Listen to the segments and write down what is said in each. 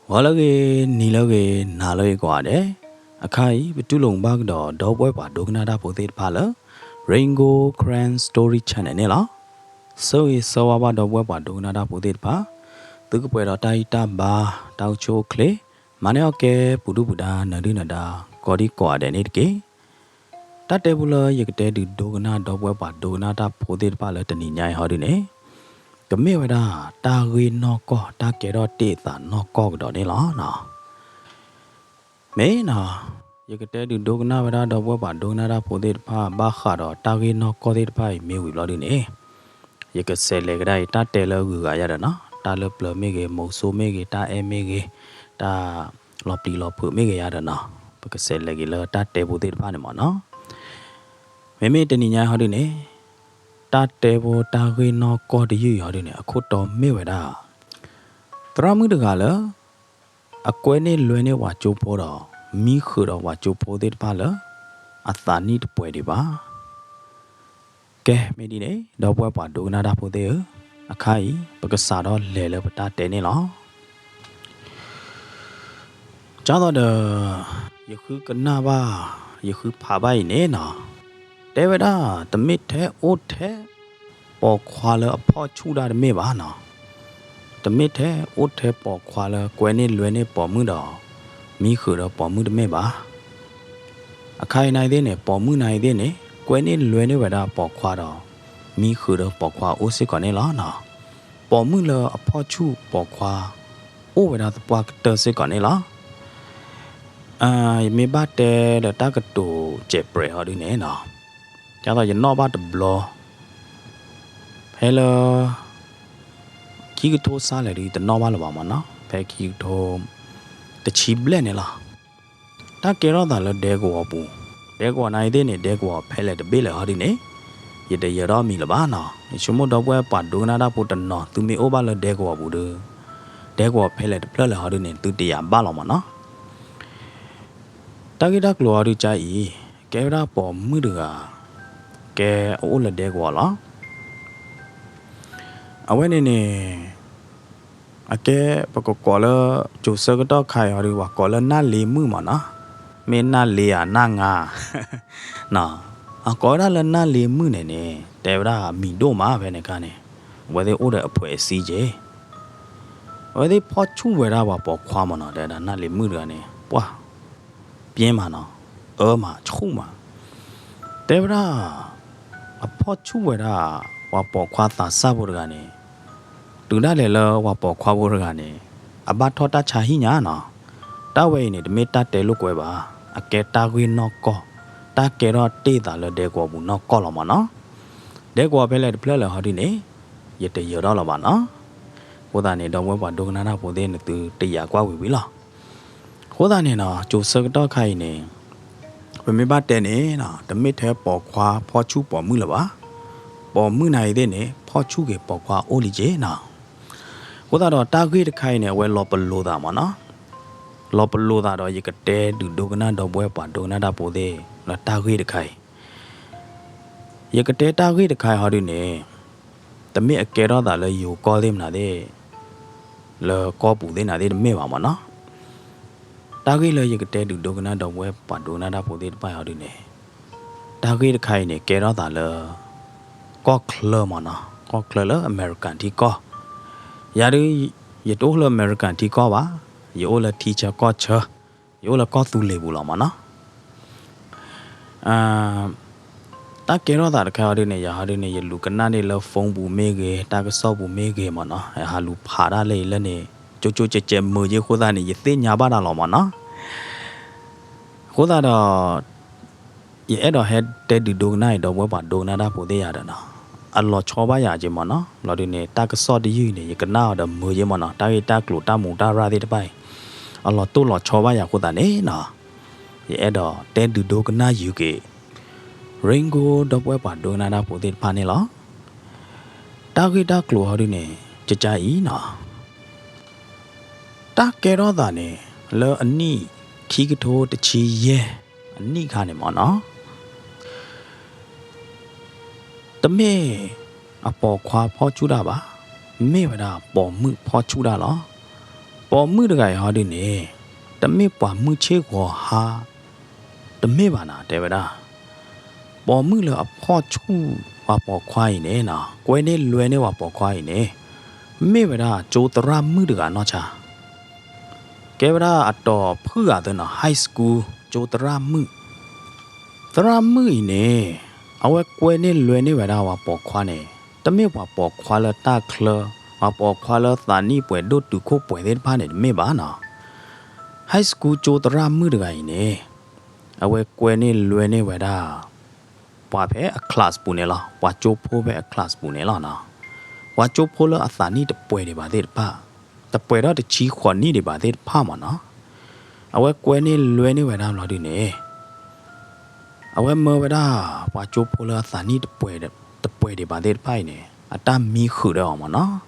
ဂီၤလၢအဂ့ၤ, နံၤလၢအဂ့ၤ, နၤလၢအဂ့ၤကိးဂၤဒဲး, အခါအံၤ ပတူၢ်လိာ်ဘၣ်ကဒီး ဒီပုၢ်ဝဲၢ်ပှၤဒိကနၣ်တၢ်ဖိသ့ၣ်တဖၣ်လၢ Rain Gold Karen Story Channel န့ၣ်လီၤ. ဆၢဂ့ၤဆၢဝါဘၣ်ဒီပုၢ်ဝဲၢ်ပှၤဒိကနၣ်တၢ်ဖိသ့ၣ်တဖၣ်, သုကပှဲၤဒီးတၢ်ဂံၢ်တၢ်ဘါ, တၢ်အိၣ်ဆူၣ်အိၣ်ချ့, မၤန့ၢ်အီၣ်ကဲ ပူၤဒုၣ်ပူၤဒါ နၢၤဒုၣ်နၢၤဒါ ကိးဒံကိးဂၤဒဲးန့ၣ်တက့ၢ်. တၢ်တဲဖိလၢယကတဲဒုးဒိကနၣ်ဒီပုၢ်ဝဲၢ်ပှၤဒိကနၣ်တၢ်ဖိသ့ၣ်တဖၣ်လၢတနံၤညါအံၤဟီဒုန့ၣ်, ကမ့ၢ်ဝဲဒၣ် တၢ်ဂ့ၢ်နီၢ်ကီၢ် တၢ်ကဲထီၣ်တ့ၢ်အသးနီၢ်ကီၢ်ကဒီးန့ၣ်လီၤ. မ့ၢ်နီၤ, ယကတဲဒုးဒိကနၣ်ဝဲဒၣ်ဒီပုၢ်ဝဲၢ်ပှၤဒိကနၣ်တၢ်ဖိသ့ၣ်တဖၣ် ဘၣ်ဃးဒီးတၢ်ဂ့ၢ်နီၢ်ကီၢ်သ့ၣ်တဖၣ်အံၤမ့ၢ်ဝံၤဘျီဒုန့ၣ်, ယကဆဲးလဲၤကဒါအံၤ တၢ်တဲလၢအဂုၤအဂၤယါဒီးနီၤ, တၢ်လၢပျၢၤမ့ၢ်ဂ့ၤ, မိၤစိမ့ၢ်ဂ့ၤ, တၢ်အဲၣ်မ့ၢ်ဂ့ၤ, တၢ်လီၤပျံၤလီၤဖုးမ့ၢ်ဂ့ၤယါဒီးနီၤ, ပကဆဲးလဲၤက့ၤလၢတၢ်တဲဖိသ့ၣ်တဖၣ်န့ၣ်မ့ၢ်နီၤ. မ့မ့ၢ်တနံၤညါဟီဒုန့ၣ်, တၢ်တဲဖိတၢ်ဂ့ၢ်နီၢ်ကီၢ်တယုၢ်အံၤဟီဒုန့ၣ် အခိၣ်တီမ့ၢ်ဝဲဒၣ် သရၣ်မုၣ်တဂၤလၢ အကွဲန့ၢ်လွဲန့ၢ်ပှၤကၠိဖိဒီး မံဃုာ်ဒီးပှၤကၠိဖိသ့ၣ်တဖၣ်လၢ အသးနံၣ်တပှဲၤဒံးဘၣ်. ကဲ မ့ၢ်ဒ်န့ၣ် ဒီပုၢ်ဝဲၢ်ပှၤဒိကနၣ်တၢ်ဖိသ့ၣ်ဧၢ, အခါအံၤ ပကစးထီၣ်လဲၤလၢပတၢ်တဲန့ၣ်လီၤ. ကၢ်သိးဒီး ယဃုကနၣ်ဘၣ်, ယဃုဖးဘၣ်အံၤန့ၣ်နီၤ, တဲဝဲဒၣ် တမ့ၢ်ထဲအိၣ်ထဲ ပိာ်ခွါလၢအဖီၣ်ဆူၣ်တၢ်တမ့ၢ်ဘၣ်နီၤ, တမ့ၢ်ထဲအိၣ်ထဲပိာ်ခွါလၢကွဲန့ၢ်လွဲန့ၢ်ပိာ်မုၣ်ဒီး မံဃုာ်ဒီးပိာ်မုၣ်တမ့ၢ်ဘၣ်. အခါအံၤနၤအံၤသ့ၣ်န့ၣ် ပိာ်မုၣ်နၤအံၤသ့ၣ်န့ၣ် ကွဲန့ၢ်လွဲန့ၢ်ဝဲဒၣ်ပိာ်ခွါဒီး မံဃုာ်ဒီးပိာ်ခွါအိၣ်စ့ၢ်ကီးန့ၣ်လီၤ. ပိာ်မုၣ်လၢအဖီၣ်ဆူၣ်ပိာ်ခွါ အိၣ်ဝဲဒၣ်သပှၢ်ကတၢၢ်စ့ၢ်ကီးန့ၣ်လီၤ. ယမ့ၢ်ဘၣ်တဲလၢတၢ်ကတိၤစဲးပြဲးဟီဒုန့ၣ်နီၤ, ကၢ်သိးယနီၣ်ဘၣ်တဘျီ ဖဲလၢ ခံကထိစါလဲၣ်ဒု တနီၣ်ဘၣ်လၢၤဘၣ်မ့ၢ်နီၤ, ဖဲခံကထိ တဆံဘျဲၣ်န့ၣ်လီၤ. တၢ်ကဲထီၣ်သးလၢဒဲကဝီၤပူၤ, ဒဲကဝီၤနၤအံၤသ့ၣ်န့ၣ် ဒဲကဝီၤဖဲလဲၣ်တဘ့ၣ်လဲၣ်ဟီဒုန့ၣ် ယတယၢၤထီၣ်မံၤလၢၤဘၣ်နီၤ. ယဆိကမိၣ်ဒီပုၢ်ဝဲၢ်ပှၤဒိကနၣ်တၢ်ဖိတနီၤ သုမ့ၢ်အိၣ်ဘၣ်လၢဒဲကဝီၤပူၤဒီး ဒဲကဝီၤဖဲလဲၣ်တဖျၢၣ်လဲၣ်ဟီဒုန့ၣ် သုတယာ်ဘၣ်လီၤမ့ၢ်နီၤ. တၢ်ဂ့ၢ်တၢ်ကျိၤဟီဒုကၢ်အံၤ ကဲဝဲဒၣ်ပိာ်မုၣ်တဂၤ ကဲအအိၣ်လၢဒဲကဝီၤလီၤ. အဝဲန့ၣ်န့ၣ် အကဲ ပကကိးလၢ ကၠိၤဆၢကတီၢ်ခါအံၤဟီဒု ပှၤကိးလၢနၢ်လ့မုၣ်မ့ၢ်နီၤ, မ့ၢ်နၢ်လ့ဧါ နၢ်ငါ အကိးဝဲဒၣ်လၢနၢ်လ့မုၣ်န့ၣ်န့ၣ် တဲဝဲဒၣ်မံၤဒိၣ်မးဖဲန့ၣ်အခါန့ၣ် အဝဲသ့ၣ်အိၣ်ဒီးအဖှဲးအစံက့ၤ အဝဲသ့ၣ်ဖီၣ်ဆူၣ်ဝဲဒၣ်ပှၤပိာ်ခွါမ့ၢ်နီၤ, တဲဝဲဒၣ်နၢ်လ့မုၣ်တဂၤန့ၣ် ပှၢ် ပြင်းမးနီၤ, အၢမး ဆူၣ်မး, တဲဝဲဒၣ် အဖီၣ်ဆူၣ်ဝဲဒၣ် ပှၤပိာ်ခွါသးစၢ်ဖိတဂၤန့ၣ် တုၤဒၣ်လဲာ်လၢပှၤပိာ်ခွါဖိတဂၤန့ၣ် အဘၣ်ထီၣ်တၢ်ဆါဟံၣ်ညါနီၤ. တၢ်ဝဲအံၤန့ၣ် တမ့ၢ်တၢ်တဲလိာ်ကွဲဘၣ်, အကဲတၢ်ဂ့ၢ်နီၢ်ကီၢ်, တၢ်ကဲထီၣ်တ့ၢ်သးလၢဒဲကဝီၤပူၤနီၢ်ကီၢ်လီၤမ့ၢ်နီၤ. ဒဲကဝီၤဖဲလဲၣ်တဖျၢၣ်လဲၣ်ဟီဒုန့ၣ် ယတယၢၤထီၣ်လၢၤဘၣ်နီၤ. အဃိသတးန့ၣ် ဒီပုၢ်ဝဲၢ်ပှၤဒိကနၣ်တၢ်ဖိသ့ၣ်န့ၣ် သုတယာ်ကွၢ်ဝံၤဝံၤလီၤ. အဃိသတးန့ၣ်နီၤ ကၠိၤဆၢကတီၢ်ခါအံၤန့ၣ် ပမ့ၢ်ဘၣ်တဲန့ၣ်နီၤ တမ့ၢ်ထဲပိာ်ခွါဖီၣ်ဆူၣ်ပိာ်မုၣ်လၢၤဘၣ်, ပိာ်မုၣ်နၤအံၤသ့ၣ်န့ၣ် ဖီၣ်ဆူၣ်က့ၤပိာ်ခွါအိၣ်လံက့ၤနီၤ. အဃိသတးဒီးတၢ်ဂ့ၢ်တခါအံၤန့ၣ် အဝဲလီၤပလိာ်သးမ့ၢ်နီၤ, လီၤပလိာ်သးဒီးယကတဲဒုးဒိကနၣ်ဒီပုၢ်ဝဲၢ်ပှၤဒိကနၣ်တၢ်ဖိသ့ၣ်လၢတၢ်ဂ့ၢ်တခါအံၤ ယကတဲတၢ်ဂ့ၢ်တခါအံၤဟီဒုန့ၣ် တမ့ၢ်အကဲထီၣ်သးလၢယိၤကီၢ်သ့ၣ်မနုၤသ့ၣ် လၢကီၢ်ပူၤသ့ၣ်နၤသ့ၣ်တမ့ၢ်ဘၣ်မ့ၢ်နီၤ. တၢ်ဂ့ၢ်လၢယကတဲဒုးဒိကနၣ်ဒီပုၢ်ဝဲၢ်ပှၤဒိကနၣ်တၢ်ဖိသ့ၣ်တဖၣ်အံၤဟီဒုန့ၣ် တၢ်ဂ့ၢ်တခါအံၤန့ၣ် ကဲထီၣ်သးလၢ ကီၢ်ချၢမ့ၢ်နီၤ, ကီၢ်ချၢလၢအမဲရကၤထံကီၢ်. ယၤဒု ယတအိၣ်လၢအမဲရကၤထံကီၢ်ဘၣ်, ယအိၣ်လၢထံဆၢကီၢ်ဆၢ, ယအိၣ်လၢကီၢ်သူလ့ၤပူၤလီၤမ့ၢ်နီၤ. တၢ်ကဲထီၣ်သးတခါဟီဒုန့ၣ် ယၤဟီဒုန့ၣ် ယလူၤကနၣ်န့ၢ်လၢ phone ပူၤမ့ၢ်ဂ့ၤ, တၢ်ကစီၣ်ပူၤမ့ၢ်ဂ့ၤမ့ၢ်နီၤ, ယဟးလူၤဖးတၢ်လၢအံၤလၢန့ၣ် ကၠိကၠိကဲးကဲးမုာ်က့ၤအဃိသတးန့ၣ် ယသ့ၣ်ညါဘၣ်တၢ်လီၤမ့ၢ်နီၤ. အဃိသတးဒီး ယအဲၣ်ဒိးဟဲတဲဒုးဒိကနၣ်အံၤ ဒီပုၢ်ဝဲၢ်ပှၤဒိကနၣ်တၢ်ဖိသ့ၣ်ယၤဒီးနီၤ, အလီၤဆီဘၣ်ယၤက့ၤမ့ၢ်နီၤ. ဘျီဒုန့ၣ် တၢ်ကစီၣ်တယုၢ်အံၤန့ၣ် ယကနၣ်အီၤဒီးမုာ်က့ၤမ့ၢ်နီၤ, တၢ်ဂ့ၢ်တၢ်ကျိၤတၢ်မူးတၢ်ရၢ်သ့ၣ်တဖၣ်အံၤ အလီၤတိၢ်လီၤဆီဘၣ်ယၤအဃိသတးန့ၣ်နီၤ, ယအဲၣ်ဒိးတဲဒုးဒိကနၣ်ယုာ်က့ၤ Rain Gold ဒီပုၢ်ဝဲၢ်ပှၤဒိကနၣ်တၢ်ဖိသ့ၣ်တဖၣ်န့ၣ်လီၤ. တၢ်ဂ့ၢ်တၢ်ကျိၤဟီဒုန့ၣ် ကကါအံၤနီၤ, တၢ်ကဲထီၣ်သးန့ၣ် လၢအနံၣ်ခံကထိတဆံယဲၢ် အနံၣ်ခါန့ၣ်မ့ၢ်နီၤ, တမ့ၢ်အပိာ်ခွါဖီၣ်ဆူၣ်တၢ်ဘၣ်, မ့ၢ်ဝဲဒၣ်ပိာ်မုၣ်ဖီၣ်ဆူၣ်တၢ်လီၤ. ပိာ်မုၣ်တဂၤအံၤဟီဒုန့ၣ် တမ့ၢ်ပှၤမုၢ်ဆ့ၣ်ဂီၤဟါ တမ့ၢ်ဘၣ်နီၤ တဲဝဲဒၣ်. ပိာ်မုၣ်လၢအဖီၣ်ဆူၣ်ပှၤပိာ်ခွါအံၤန့ၣ်နီၤ ကွဲန့ၢ်လွဲန့ၢ်ပှၤပိာ်ခွါအံၤန့ၣ် မ့ၢ်ဝဲဒၣ်ကၠိသရၣ်မုၣ်တဂၤနီၢ်ဆါ ကဲဝဲဒၣ်အတီၤဖုၣ်ဂၤသ့နီၤ high school ကၠိသရၣ်မုၣ်. သရၣ်မုၣ်အံၤန့ၣ် အဝဲကွဲန့ၢ်လွဲန့ၢ်ဝဲဒၣ်ပှၤပိာ်ခွါန့ၣ် တမ့ၢ်ပှၤပိာ်ခွါလၢတၢ်ချၢ, ပှၤပိာ်ခွါလၢသးနံၣ်ပှဲၤဒိၣ်တုၤခိၣ်ပှဲၤသ့ၣ်တဖၣ်န့ၣ် တမ့ၢ်ဘၣ်နီၤ. high school ကၠိသရၣ်မုၣ်တဂၤအံၤန့ၣ် အဝဲကွဲန့ၢ်လွဲန့ၢ်ဝဲဒၣ် ပှၤဖဲအ class ပူၤန့ၣ်လီၤ. ပှၤကၠိဖိဖဲအ class ပူၤန့ၣ်လီၤနီၤ. ပှၤကၠိဖိလၢအသးနံၣ်တပှဲၤဒံးဘၣ်သ့ၣ်တဖၣ်, တပှဲၤထီၣ်တဆံဃိးနံၣ်ဒံးဘၣ်သ့ၣ်တဖၣ်မ့ၢ်နီၤ. အဝဲကွဲန့ၢ်လွဲန့ၢ်ဝဲဒၣ်ဘျီဒုန့ၣ် အဝဲမၢဝဲဒၣ် ပှၤကၠိဖိလၢအသးနံၣ်တပှဲၤဒံးဘၣ်သ့ၣ်တဖၣ်အံၤန့ၣ် အတၢ်မံဃုာ်ဒီးအီၤမ့ၢ်နီၤ.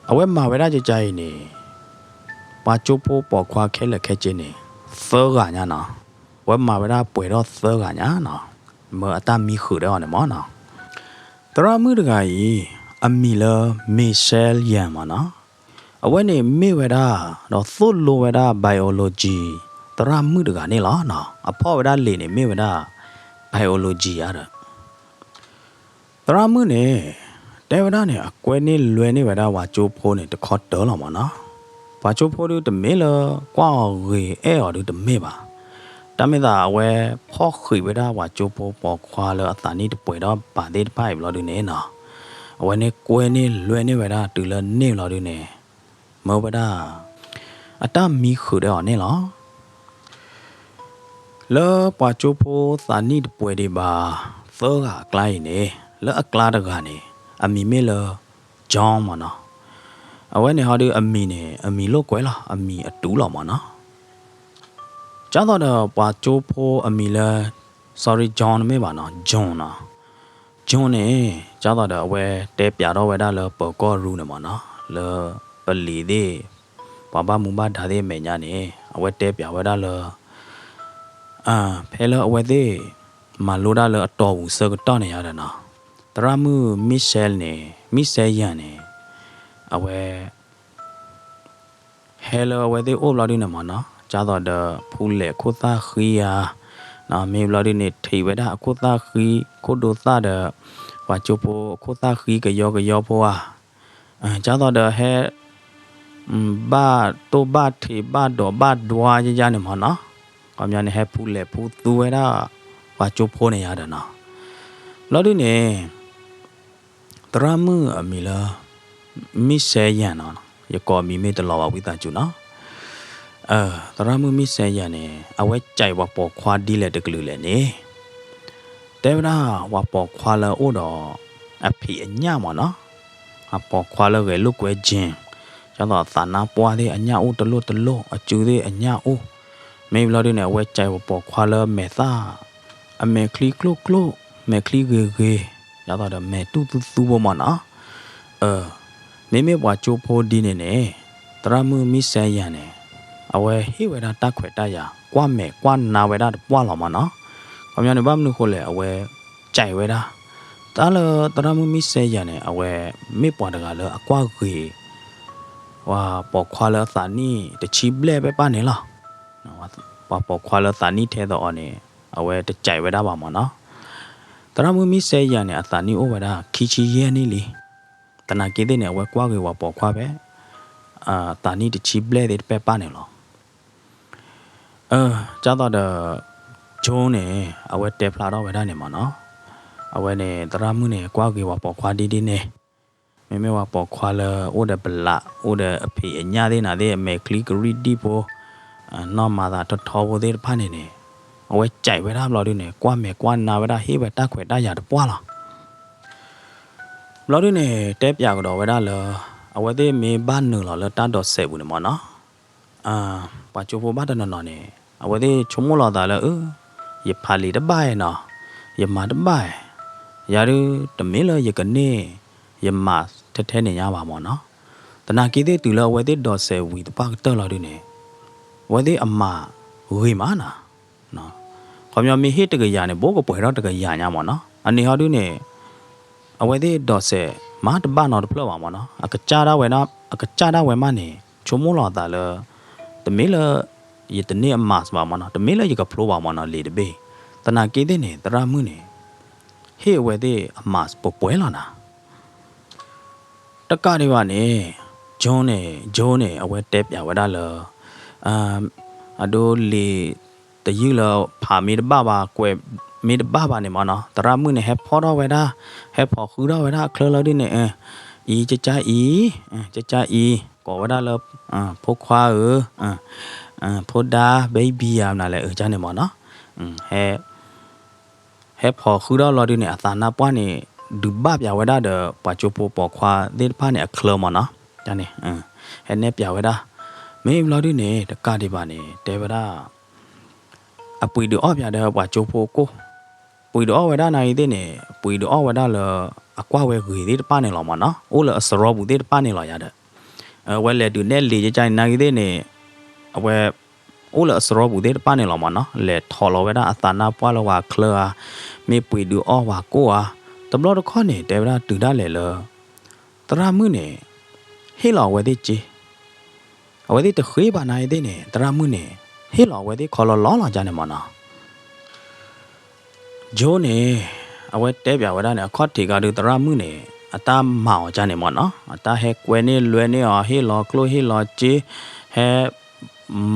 အဝဲမၤဝဲဒၣ်ကကါအံၤန့ၣ် ပှၤကၠိဖိပိာ်ခွါခဲလၢာ်ခဲဆ့န့ၣ် သၢဂၤညါနီၤ. အဝဲမၤဝဲဒၣ်ပှဲၤထီၣ်သၢဂၤညါနီၤ. မၢအတၢ်မံဃုာ်ဒီးအီၤန့ၣ်မ့ၢ်နီၤ. သရၣ်မုၣ်တဂၤအံၤ အမံၤလၢ Michelle Yeung မ့ၢ်နီၤ. အဝဲန့ၣ်မ့ၢ်ဝဲဒၣ် ဒီးသိၣ်လိဝဲဒၣ် biology သရၣ်မုၣ်တဂၤန့ၣ်လီၤ. အဖီၣ်ဝဲဒၣ်လံာ်န့ၣ်မ့ၢ်ဝဲဒၣ် biology ဧါဒီး သရၣ်မုၣ်န့ၣ် တဲဝဲဒၣ်န့ၣ် အကွဲန့ၢ်လွဲန့ၢ်ဝဲဒၣ်ပှၤကၠိဖိန့ၣ် တခီတၢၢ်လီၤမ့ၢ်နီၤ. ပှၤကၠိဖိဒုတမ့ၢ်လၢကွၢ်အီၤဂ့ၤအဲၣ်အီၤဒုတမ့ၢ်ဘၣ်. တၢ်မ့ၢ်သးအဝဲဖီၣ်ဃံးဝဲဒၣ်ပှၤကၠိဖိပိာ်ခွါလၢအသးနံၣ်တပှဲၤဒီးဘၣ်သ့ၣ်တဖၣ်အံၤဘျီဒုန့ၣ်နီၤ, အဝဲန့ၣ်ကွဲန့ၢ်လွဲန့ၢ်ဝဲဒၣ်တုၤလၢန့ၢ်ဘျီဒုန့ၣ် မၢဝဲဒၣ် အတၢ်မံဃုာ်ဒီးအီၤန့ၣ်လီၤ. လၢပှၤကၠိဖိသးနံၣ်တပှဲၤဒံးဘၣ်သၢဂၤအကျါအံၤန့ၣ် လၢအကျါတဂၤန့ၣ် အမံၤမ့ၢ်လၢ John မ့ၢ်နီၤ. အဝဲန့ၣ်ဟီဒုအမံၤန့ၣ် အမံၤလိာ်ကွဲလီၤ, အမံၤအတုၤလီၤမ့ၢ်နီၤ. ကၢ်သိးဒီးပှၤကၠိဖိအမံၤလၢ sorry John တမ့ၢ်ဘၣ်နီၤ John နီၤ. John န့ၣ် ကၢ်သိးဒီးအဝဲတဲပၠးထီၣ်ဝဲဒၣ်လၢပၢၤကီၢ်ရူန့ၣ်မ့ၢ်နီၤ လၢပလံၤသ့ၣ် ပှၤဘၣ်မူဘၣ်ဒါသ့ၣ်အမဲာ်ညါန့ၣ် အဝဲတဲပၠးဝဲဒၣ်လၢ ဖဲလၢအဝဲသ့ၣ် မၤလိတၢ်လၢအတီၢ်ပူၤဆၢကတီၢ်န့ၣ်ယါဒီးနီၤ သရၣ်မုၣ် Michelle န့ၣ် Michelle Yeung န့ၣ် အဝဲ ဟဲလၢအဝဲသ့ၣ်အိၣ်ဘျီဒုန့ၣ်မ့ၢ်နီၤ ကၢ်သိးဒီးဖူလဲၣ်ခိၣ်သၣ်ဃံဧါ, မ့ၢ်ဘျီဒုန့ၣ် ထံးဝဲဒၣ်အခိၣ်သၣ်ဃံ ခိၣ်ဒိသၣ်ဒီး ပှၤကၠိဖိအခိၣ်သၣ်ဃံကယီကယီဖိဧါ, ကၢ်သိးဒီးဟဲ ဘၣ်တိၢ်ဘၣ်ထံးဘၣ်ဒိးဘၣ်ဒွါယါယါန့ၣ်မ့ၢ်နီၤ, ခီပညီန့ၣ် ဟဲဖူလဲၣ်ဖူသူဝဲဒၣ် ပှၤကၠိဖိန့ၣ်ယါဒီးနီၤ, ဘျီဒုန့ၣ် သရၣ်မုၣ်အမံၤလၢ Michelle Yeung နီၤ, ယကိးမံၤမ့ၢ်တလီၤဘၣ်ဝံသးစူၤနီၤ, သရၣ်မုၣ် Michelle Yeung န့ၣ် အဝဲကဲးပှၤပိာ်ခွါဒ်လဲၣ်တကလုာ်လဲၣ်န့ၣ် တဲဝဲဒၣ်ပှၤပိာ်ခွါလၢအအိၣ်ဒီး အဖံးအညၣ်မ့ၢ်နီၤ, အပိာ်ခွါလၢဂဲၤလိာ်ကွဲ gym, ကၢ်သိးအသးနါပှၢ်သ့ၣ်အညၣ်အိၣ်တလိၣ်တလိၣ် အစုသ့ၣ်အညၣ်အိၣ်, မ့ၢ်ဘျီဒုန့ၣ် အဝဲကဲးပှၤပိာ်ခွါလၢမဲာ်သၣ် အမဲာ်ချံကျိၣ်ကျိၣ် မဲာ်ချံဂ့ၤဂ့ၤ, ကၢ်သိးဒီးမဲာ်တူၢ်သူသူဖိမ့ၢ်နီၤ, မ့မ့ၢ်ပှၤကၠိဖိဒ်န့ၣ်န့ၣ် သရၣ်မုၣ် Michelle Yeung န့ၣ် အဝဲဟ့ၣ်ဝဲဒၣ်တၢ်ခွဲးတၢ်ယာ် ကွၢ်မဲာ်ကွၢ်နါဝဲဒၣ်တပှၢ်လီၤမ့ၢ်နီၤ, ခီပညီန့ၣ် ဘၣ်မနုၤဃိလဲၣ် အဝဲကဲးဝဲဒၣ် တၢ်လၢသရၣ်မုၣ် Michelle Yeung န့ၣ် အဝဲမ့ၢ်ပှၤတဂၤလၢအကွၢ်ဂ့ၤ ပှၤပိာ်ခွါလၢအသးနံၣ်တဆံဘျဲၣ်ဖဲပၢ်န့ၣ်လီၤ, ပှၤပိာ်ခွါလၢသးနံၣ်ထဲသိးအီၤန့ၣ် အဝဲတကဲးဝဲဒၣ်ဘၣ်မ့ၢ်နီၤ, သရၣ်မုၣ် Michelle Yeung န့ၣ် အသးနံၣ်အိၣ်ဝဲဒၣ်ခံဆံယဲၢ်နံၣ်လံ, သနာ်က့သ့ၣ်န့ၣ် အဝဲကွၢ်ဂ့ၤပှၤပိာ်ခွါဖဲ သးနံၣ်တဆံဘျဲၣ်သ့ၣ်တဖၣ်ပၢ်န့ၣ်လီၤ. ကၢ်သိးဒီး John န့ၣ် အဝဲတဲဖျါထီၣ်ဝဲဒၣ်န့ၣ်မ့ၢ်နီၤ, အဝဲန့ၣ် သရၣ်မုၣ်န့ၣ် ကွၢ်ဂ့ၤပှၤပိာ်ခွါဒ်ဒ်န့ၣ်, မ့မ့ၢ်ပှၤပိာ်ခွါလၢအိၣ်ဒီးပလး အိၣ်ဒီးအဖံးအညၣ်သ့ၣ်နၤသ့ၣ် အမဲာ်ချံကရံၣ်ဒံၣ်ဖိ နီၢ်မၤသးထီထီဖိသ့ၣ်တဖၣ်န့ၣ်န့ၣ် အဝဲကဲးဝဲဒၣ်ဘျီဒုန့ၣ် ကွၢ်မဲာ်ကွၢ်နါဝဲဒၣ် ဟ့ၣ်ဝဲတၢ်ခွဲးတၢ်ယာ်တပှၢ်လီၤ. ဘျီဒုန့ၣ် တဲပၠးကဒီးဝဲဒၣ်လၢ အဝဲသ့ၣ်မ့ၢ်ဘၣ်နုာ်လီၤလၢတၢ်ဒိးစဲးပူၤန့ၣ်မ့ၢ်နီၤ, ပှၤကၠိဖိဘၣ်တနီၤနီၤန့ၣ် အဝဲသ့ၣ်ဆိကမိၣ်လီၤသးလၢ အၢ ယဖးလံာ်တဘၣ်နီၤ, ယမၤတဘၣ်, ယၤဒုတမ့ၢ်လၢယကန့ၢ် ယမၤထဲထဲန့ၣ်ညါဘၣ်မ့ၢ်နီၤ, သနာ်က့သ့ၣ်တုၤလၢအဝဲသ့ၣ်ဒိးစဲးဝံၤသပှၢ်ကတၢၢ်လီၤဒုန့ၣ် အဝဲသ့ၣ်အမၤဂ့ၤမးနီၤ ခီပညီမ့ၢ်ဟ့ၣ်တကယၤန့ၣ် ဘိးကပှဲၤထီၣ်တကယၤညါမ့ၢ်နီၤ, အန့ၣ်ဟီဒုန့ၣ် အဝဲသ့ၣ်ဒိးစဲးမၤတဘၣ်နီတဖျၢၣ်ဘၣ်မ့ၢ်နီၤ, အကစၢ်ဒၣ်ဝဲဒၣ် အကစၢ်ဒၣ်ဝဲမးန့ၣ် ဆိကမိၣ်လီၤအသးလၢ တမ့ၢ်လၢ ယတန့ၢ်အ mask ဘၣ်မ့ၢ်နီၤ, တမ့ၢ်လၢယကဖျိဘၣ်မ့ၢ်နီၤ လံာ်တဘ့ၣ်. သနာ်က့သ့ၣ်န့ၣ် သရၣ်မုၣ်န့ၣ် ဟ့ၣ်အဝဲသ့ၣ်အ mask ပှဲၤပှဲၤလီၤနၤ. တကးဒံးဘၣ်န့ၣ် John န့ၣ် John န့ၣ် အဝဲတဲပၠးဝဲဒၣ်လၢ အဒိလံာ်တယုၢ်လၢဖးမ့ၢ်တဘၣ်ဘၣ် ကွဲးမ့ၢ်တဘၣ်ဘၣ်န့ၣ်မ့ၢ်နီၤ, သရၣ်မုၣ်န့ၣ် ဟဲဖီၣ်ထီၣ်ဝဲဒၣ်, ဟဲဖိးဃုထီၣ်ဝဲဒၣ်အချၢလီၤဒုန့ၣ် အံၤ ကကါအံၤ, ကကါအံၤ ကိးဝဲဒၣ်လၢ ဖိခွါဧၢ, ဖိဒါ baby ဧါ မနုၤလဲၣ် အကါန့ၣ်မ့ၢ်နီၤ, ဟဲ ဟဲဖိးဃုထီၣ်လီၤဒုန့ၣ် အသးနါပှၢ်န့ၣ် ဒုးဘၣ်ပၠးဝဲဒၣ်ဒီး ပှၤကၠိဖိပိာ်ခွါသ့ၣ်တဖၣ်န့ၣ်အချၢမ့ၢ်နီၤ, န့ၣ် ဟဲနဲၣ်ပၠးဝဲဒၣ်, မ့ၢ်ဘျီဒုန့ၣ် တကးဒံးဘၣ်န့ၣ် တဲဝဲဒၣ် အပှ့ၤဒုးအီၣ်ပၠးဒီးပှၤကၠိဖိကိၢ်, ပှ့ၤဒုးအီၣ်ဝဲဒၣ်နာ်ဂ့ၤသ့ၣ်န့ၣ် ပှ့ၤဒုးအီၣ်ဝဲဒၣ်လၢ အကွၢ်ဝဲဂ့ၤသ့ၣ်တဖၣ်န့ၣ်လီၤမ့ၢ်နီၤ, အိၣ်လၢအစရီပူၤသ့ၣ်တဖၣ်န့ၣ်လီၤယၤဒီး အဝဲလဲၤဒုးနဲၣ်လံာ်ကကါန့ၣ်နာ်ဂ့ၤသ့ၣ်န့ၣ် အဝဲ အိၣ်လၢအစရီပူၤသ့ၣ်တဖၣ်န့ၣ်လီၤမ့ၢ်နီၤ, လဲၤထိးလီၤဝဲဒၣ်အသးနါပှၢ်လၢပှၤချၢဧါ, မ့ၢ်ပှ့ၤဒုးအီၣ်ပှၤကိၢ်ဧါ, တဘျီတခီၣ်န့ၣ် တဲဝဲဒၣ်တုၤဒၣ်လဲာ်လၢ သရၣ်မုၣ်န့ၣ် ဟ့ၣ်လီၤအဝဲသ့ၣ်စ့, အဝဲသ့ၣ်တဃ့ဘၣ်နာ်ဂ့ၤသ့ၣ်န့ၣ် သရၣ်မုၣ်န့ၣ် ဟ့ၣ်လီၤအဝဲသ့ၣ်ခီလီၤလီၤလီၤကန့ၣ်မ့ၢ်နီၤ John န့ၣ် အဝဲတဲပၠးဝဲဒၣ်န့ၣ် အခီၣ်ထံးကဒီးသရၣ်မုၣ်န့ၣ် အတၢ်မၤအီၤကန့ၣ်မ့ၢ်နီၤ, အတၢ်ဟဲကွဲန့ၢ်လွဲန့ၢ်အီၤ ဟ့ၣ်လီၤကျိၣ်ဟ့ၣ်လီၤစ့, ဟဲ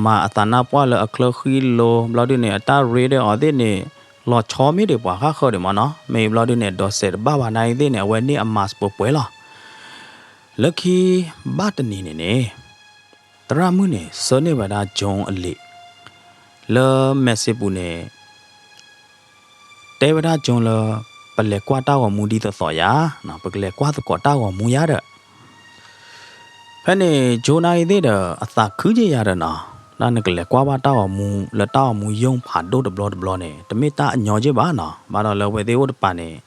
မၤအသးနါပှၢ်လၢအချၢဃံလိၤ ဘျီဒုန့ၣ် အတၢ်ရ့ဒီးအီၤသ့ၣ်န့ၣ် လီၤဆီမ့ၢ်ဒံးပှၤဃၣ်ဃၢၤဒံးမ့ၢ်နီၤ, မ့ၢ်ဘျီဒုန့ၣ် ဒိးစဲးတဘၣ်ဘၣ်နာ်ဂ့ၤသ့ၣ်န့ၣ် အဝဲန့ၢ်အ mask ပှဲၤပှဲၤလီၤ. လၢခံ ဘၣ်တနံၤန့ၣ်န့ၣ် သရၣ်မုၣ်န့ၣ် ဆှၢန့ၢ်ဝဲဒၣ် John အလံာ် လၢ message ပူၤန့ၣ် တဲဝဲဒၣ် John လၢ ပလဲၤကွၢ်တၢ်ဂီၤမူဒ်သိးသိးယၤ, ပကလဲၤကွၢ်သကိးတၢ်ဂီၤမူယၤဒီး ဖဲန့ၣ် John နာ်ဂ့ၤသ့ၣ်ဒီး အသးခုက့ယၤဒီးနီၤ, တၢ်နကလဲၤကွၢ်ဘၣ်တၢ်ဂီၤမူလၢတၢ်ဂီၤမူယိၣ်ဖးဒိၣ်တဘျီတဘျီန့ၣ် တမ့ၢ်တၢ်အညီက့ဘၣ်နီၤ, ဘၣ်ဒီးလၢအဝဲသ့ၣ်အိၣ်တပၤန့ၣ်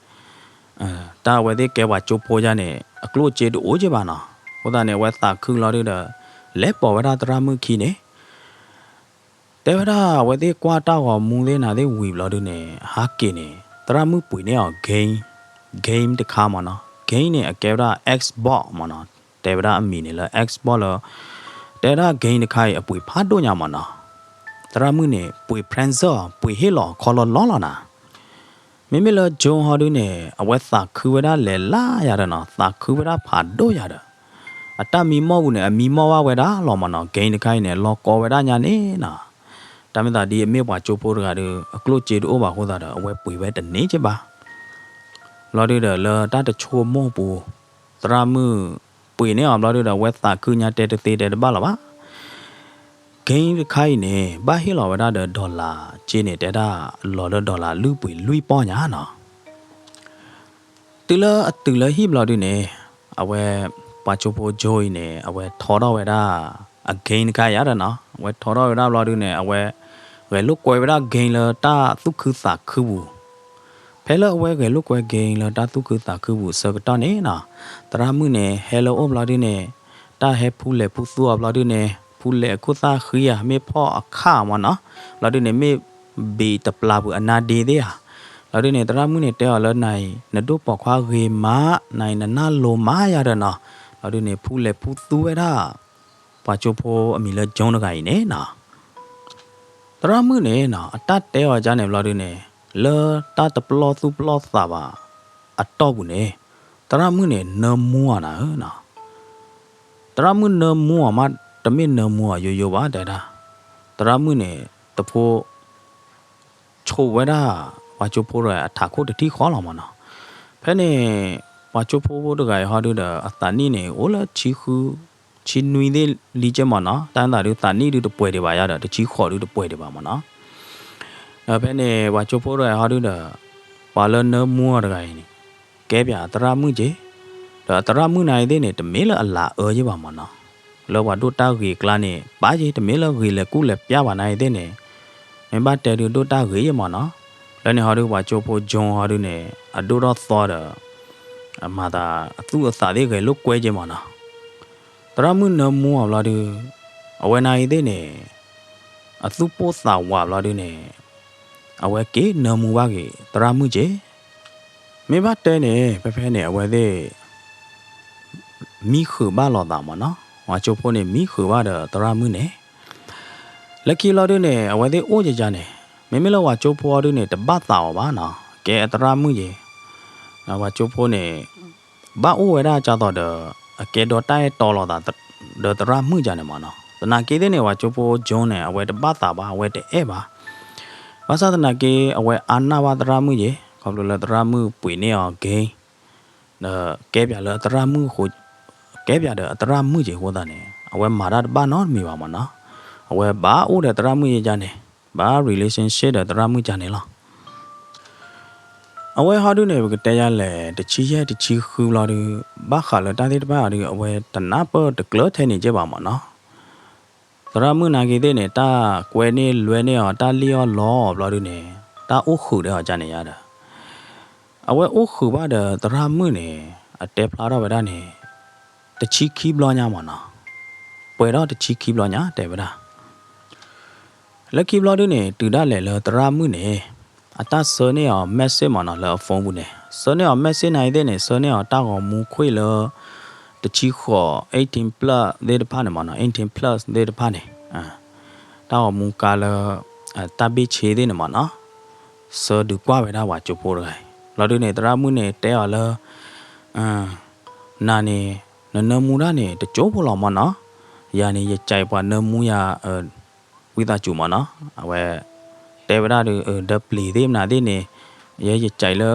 တၢ်အဝဲသ့ၣ်ကဲပှၤကၠိဖိယါန့ၣ် အကျိၣ်အစ့တအိၣ်က့ဘၣ်နီၤ, အဃိသတးန့ၣ် အဝဲသးခုလီၤဒုဒီး လဲၤပိာ်ဝဲဒၣ်သရၣ်မုၣ်ခံန့ၣ် တဲဝဲဒၣ်အဝဲသ့ၣ်ကွၢ်တၢ်ဂီၤမူသ့ၣ်နၤသ့ၣ်ဝံၤဘျီဒုန့ၣ် ဟးက့ၤန့ၣ် သရၣ်မုၣ်ပှ့ၤန့ၢ်အီၤ game, game တခါမ့ၢ်နီၤ, game န့ၣ် အကဲဝဲဒၣ် Xbox မ့ၢ်နီၤ, တဲဝဲဒၣ်အမံၤန့ၣ်လၢ Xbox လၢ တဲဝဲဒၣ် game တခါအံၤ အပှ့ၤဖးဒိၣ်ညါမ့ၢ်နီၤ, သရၣ်မုၣ်န့ၣ် ပှ့ၤ present အီၤ ပှ့ၤဟ့ၣ်လီၤခီလီၤလီၤလီၤနၤ မ့မ့ၢ်လၢ John ဟီဒုန့ၣ် အဝဲသးခုဝဲဒၣ်လဲၤလၢယၤဒီးနီၤ, သးခုဝဲဒၣ်ဖးဒိၣ်ယၤဒီး အတၢ်မံမီၢ်ပူၤန့ၣ် အမံမီၢ်ဘၣ်ဝဲဒၣ်လီၤမ့ၢ်နီၤ, game တခါအံၤန့ၣ် လီၤကီဝဲဒၣ်ညါန့ၣ်နီၤ, တၢ်မ့ၢ်သးဒ်အမ့ၢ်ပှၤကၠိဖိတဂၤဒီး အကျိၣ်စ့တအိၣ်ဘၣ်အဃိသတးဒီး အဝဲပှ့ၤဝဲတန့ၢ်က့ဘၣ် ဘျီဒုဒီးလၢတၢ်တဆိကမိၣ်ပူၤ သရၣ်မုၣ်ပှ့ၤန့ၢ်အီၤဘျီဒုဒီး အဝဲသးခုညါတဲတသ့တဲတဘၣ်လၢၤဘၣ် game တခါအံၤန့ၣ် ဘၣ်ဟ့ၣ်လီၤဝဲဒၣ်ဒီး dollar က့န့ၣ် တဲဒၣ်လီၤဒီး dollar လွံၢ်ပှ့ၤလွံၢ်ပီၢ်ညါနီၤ. တုၤလၢအတုၤလၢဟံၣ်ဘျီဒုန့ၣ် အဝဲ ပှၤကၠိဖိ John အံၤန့ၣ် အဝဲထီထီၣ်ဝဲဒၣ် အ game တခါအံၤဒီးနီၤ, အဝဲထီထီၣ်ဝဲဒၣ်ဘျီဒုန့ၣ် အဝဲ ဂဲၤလိာ်ကွဲဝဲဒၣ် game လၢတၢ်သူၣ်ခုသးခုပူၤ ဖဲလၢအဝဲဂဲၤလိာ်ကွဲ game လၢတၢ်သူၣ်ခုသးခုပူၤအဆၢကတီၢ်န့ၣ်နီၤ, သရၣ်မုၣ်န့ၣ် ဟဲလၢအအိၣ်ဘျီဒုန့ၣ် တၢ်ဟဲဖူလဲၤဖူသူအီၤဘျီဒုန့ၣ် ဖူလဲၤအခိၣ်သၣ်ဃံဧါ မ့ၢ်ဖီၣ်အခၣ်မ့ၢ်နီၤ, ဘျီဒုန့ၣ် မ့ၢ်ဘ့းတပျၢ်ပူၤအနါဒ့သ့ၣ်ဧါ, ဘျီဒုန့ၣ် သရၣ်မုၣ်န့ၣ်တဲအီၤလၢနၤအံၤ နဒိၣ်ပိာ်ခွါဂ့ၤမး နၤအံၤနနၢ်လိၤမးယၤဒီးနီၤ, ဘျီဒုန့ၣ် ဖူလဲၤဖူသူဝဲဒၣ် ပှၤကၠိဖိအမံၤလၢ John တဂၤအံၤန့ၣ်နီၤ သရၣ်မုၣ်န့ၣ်နီၤ အတၢ်တဲအီၤကါန့ၣ်ဘျီဒုန့ၣ် လၢတၢ်တပလီၢ်သူၣ်ပလီၢ်သးဘၣ်အတီၢ်ပူၤန့ၣ် သရၣ်မုၣ်န့ၣ် နၢမူအီၤနၤဧၢနီၤ, သရၣ်မုၣ်နၢမူအီၤမး တမ့ၢ်နၢမူအီၤယိယိဘၣ်တဲဒၣ်, သရၣ်မုၣ်န့ၣ် တဖိ ဆိးဝဲဒၣ် ပှၤကၠိဖိတဂၤအထးခိၣ်တထံၣ်ဃီလီၤမ့ၢ်နီၤ, ဖဲန့ၣ် ပှၤကၠိဖိဖိတဂၤအံၤဟီဒုဒီး အသးနံၣ်န့ၣ် အိၣ်လၢဆံဃု ဆံနွံသ့ၣ်လံကဲမ့ၢ်နီၤ, တၢ်သးဒုးသးနံၣ်ဒုးတပှဲၤဒံးဘၣ်ယါဒီး တဆံဃိးဒုးတပှဲၤဒံးဘၣ်မ့ၢ်နီၤ, ဒီးဖဲန့ၣ် ပှၤကၠိဖိတဂၤအံၤဟီဒုဒီး ပှၤလၢနၢမူအီၤတဂၤအံၤန့ၣ် ကဲပၠးအသရၣ်မုၣ်က့ၤ, ဒီးအသရၣ်မုၣ်နၤအံၤသ့ၣ်န့ၣ် တမ့ၢ်လၢအလၤအၢက့ၤဘၣ်မ့ၢ်နီၤ, လၢပှၤဒိၣ်တၢ်ဂ့ၤအကျါန့ၣ် ပာ်က့ၤ တမ့ၢ်လၢဂ့ၤလဲၤကူၣ်လဲၤပျၢ်ဘၣ်နၤအံၤသ့ၣ်န့ၣ်, မ့ၢ်ဘၣ်တဲဒုးဒိၣ်တၢ်ဂ့ၤယဲၢ်မ့ၢ်နီၤ, လၢန့ၣ်ဟီဒုးပှၤကၠိဖိ John ဟီဒုးန့ၣ် အဒိၣ်ထီၣ်သီဒီး အမၤသးအသူၣ်အသးသ့ၣ်ဂဲၤလိာ်ကွဲက့ၤမ့ၢ်နီၤ, သရၣ်မုၣ်နၢမူအီၤဘျီဒုး အဝဲနၤအံၤသ့ၣ်န့ၣ် အသူၣ်ပိၢ်သးဝးဘျီဒုးန့ၣ် အဝဲက့ၤနၢမူဘၣ်က့ၤသရၣ်မုၣ်က့ၤ, မ့ၢ်ဘၣ်တဲန့ၣ် ဖဲဖဲန့ၣ် အဝဲသ့ၣ် မံဃုာ်ဘၣ်လိာ်သးမ့ၢ်နီၤ, ဝၤကၠိဖိန့ၣ်မံဃုာ်ဘၣ်ဒီးသရၣ်မုၣ်န့ၣ်, လၢခံဘျီဒုန့ၣ် အဝဲသ့ၣ်အိၣ်ယၤယၤန့ၣ်, မ့မ့ၢ်လၢဝၤကၠိဖိအီၤဒုန့ၣ် တဘၣ်သးအီၤဘၣ်နီၤ, ကဲအသရၣ်မုၣ်ယ့ၤ, ဝၤကၠိဖိန့ၣ် ဘၣ်အိၣ်ဝဲဒၣ်ကၢ်သိးဒီး အကဲဒီးတၢ်အဲၣ်တီလိာ်သး ဒီးသရၣ်မုၣ်ယၤန့ၣ်မ့ၢ်နီၤ, သနာ်က့သ့ၣ်န့ၣ် ဝၤကၠိဖိ John န့ၣ် အဝဲတဘၣ်သးဘၣ်, အဝဲတအဲၣ်ဘၣ်, ဘၣ်ဆၣ်သနာ်က့ အဝဲအါနၢ်ဘၣ်သရၣ်မုၣ်ယ့ၤ, ခီဖျိလၢသရၣ်မုၣ်ပှ့ၤန့ၢ်အီၤ game ဒီးကဲပၠးလၢအသရၣ်မုၣ်အဃိ, ကဲပၠးဒီးအသရၣ်မုၣ်က့ၤအဃိသတးန့ၣ် အဝဲမၤတၢ်တဘၣ်နီတမံၤဘၣ်မ့ၢ်နီၤ, အဝဲဘၣ်အိၣ်ဒီးသရၣ်မုၣ်ယဲယါန့ၣ်, ဘၣ် relationship ဒီးသရၣ်မုၣ်ယါန့ၣ်လီၤ. အဝဲဟီဒုန့ၣ် ပကတဲယါလဲၣ် တဆံယဲၢ်တဆံဃုဘျီဒု, ဘၣ်ဃးလၢတၢ်သ့ၣ်တဖၣ်အီၤဒု အဝဲတနၢ်ပၢၢ်တကျၢၤထဲန့ၣ်က့ဘၣ်မ့ၢ်နီၤ သရၣ်မုၣ်နာ်က့သ့ၣ်န့ၣ် တၢ်ကွဲန့ၢ်လွဲန့ၢ်အီၤ တၢ်လံၣ်အီၣ်လီအီၤဘျီဒုန့ၣ် တၢ်အိၣ်ဃုာ်ဒီးအီၤကန့ၣ်ယါဒီး, အဝဲအိၣ်ဃုာ်ဘၣ်ဒီးသရၣ်မုၣ်န့ၣ် အတဲဖျါထီၣ်ဝဲဒၣ်န့ၣ် တဆံခံဘျီညါမ့ၢ်နီၤ, ပှဲၤထီၣ်တဆံခံဘျီညါတဲဝဲဒၣ် လၢခံဘျီဒုန့ၣ် တုၤဒၣ်လဲာ်လၢသရၣ်မုၣ်န့ၣ် အတၢ်ဆှၢန့ၢ်အီၤ message မ့ၢ်နီၤ လၢအ phone ပူၤန့ၣ် ဆှၢန့ၢ်အီၤ message နာ်က့သ့ၣ်န့ၣ် ဆှၢန့ၢ်အီၤတၢ်ဂီၤမူခွံၣ်လၢ တဆံဃိး eighteen plus သ့ၣ်တဖၣ်န့ၣ်မ့ၢ်နီၤ eighteen plus သ့ၣ်တဖၣ်န့ၣ် တၢ်ဂီၤမူကါလၢ တၢ်ဘ့ၣ်ဆ့သ့ၣ်န့ၣ်မ့ၢ်နီၤ, ဆှၢဒုးကွၢ်ဝဲဒၣ်ပှၤကၠိဖိတဂၤအံၤ လီၤဒုန့ၣ် သရၣ်မုၣ်န့ၣ်တဲအီၤလၢ နၤန့ၣ် နနၢမူတၢ်န့ၣ် တကၠိဖိလီၤမ့ၢ်နီၤ, ယၤန့ၣ် ယကဲပှၤနၢမူယၤ ဝံသးစူၤမ့ၢ်နီၤ, အဝဲ တဲဝဲဒၣ်ဒီး ဒီးပျံၤသ့ၣ်မနုၤသ့ၣ်န့ၣ် ယဲယကဲလၢ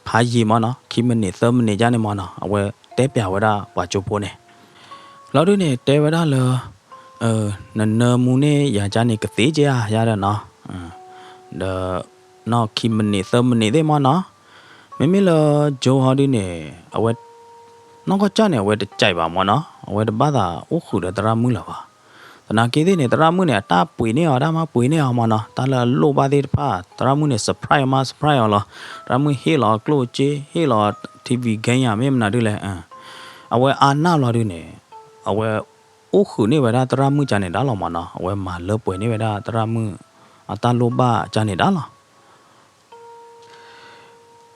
ဖးယံာ်မ့ၢ်နီၤ ခံမံးနံးသၢမံးနံးယါန့ၣ်မ့ၢ်နီၤ အဝဲတဲပၠးဝဲဒၣ်ပှၤကၠိဖိန့ၣ်, လီၤဒုန့ၣ် တဲဝဲဒၣ်လၢ နနၢမူန့ၢ်ယၤကန့ၣ် ကသ့က့ၤဧါ ယါဒီးနီၤ, ဒီး နီၢ်ခံမံးနံးသၢမံးနံးသ့ၣ်မ့ၢ်နီၤ, မ့မ့ၢ်လၢ John ဟီဒုန့ၣ် အဝဲ နီၢ်ကီၢ်ကၢ်န့ၣ် အဝဲတကဲဘၣ်မ့ၢ်နီၤ အဝဲတဘၣ်သးအိၣ်ဃုာ်ဒီးသရၣ်မုၣ်လၢၤဘၣ်, သနာ်က့သ့ၣ်န့ၣ် သရၣ်မုၣ်န့ၣ် အတၢ်ပှ့ၤန့ၢ်အီၤ တၢ်မၤပှ့ၤန့ၢ်အီၤမ့ၢ်နီၤ တၢ်လၢအလိၣ်ဘၣ်သ့ၣ်တဖၣ် သရၣ်မုၣ်န့ၣ် surprise မၤ surprise အီၤလီၤ, သရၣ်မုၣ်ဟ့ၣ်လီၤကျိၣ်စ့ ဟ့ၣ်လီၤ TV game ယါ မ့ၢ်မနုၤဒုလဲၣ်, အဝဲအါနၢ်လီၤဒုန့ၣ် အဝဲ အိၣ်ဃုာ်န့ၢ်ဝဲဒၣ်သရၣ်မုၣ်ကန့ၣ်ဒၣ်လီၤမ့ၢ်နီၤ အဝဲမၤလၢပှဲၤန့ၢ်ဝဲဒၣ်သရၣ်မုၣ် အတၢ်လိၣ်ဘၣ်ကန့ၣ်ဒၣ်လီၤ.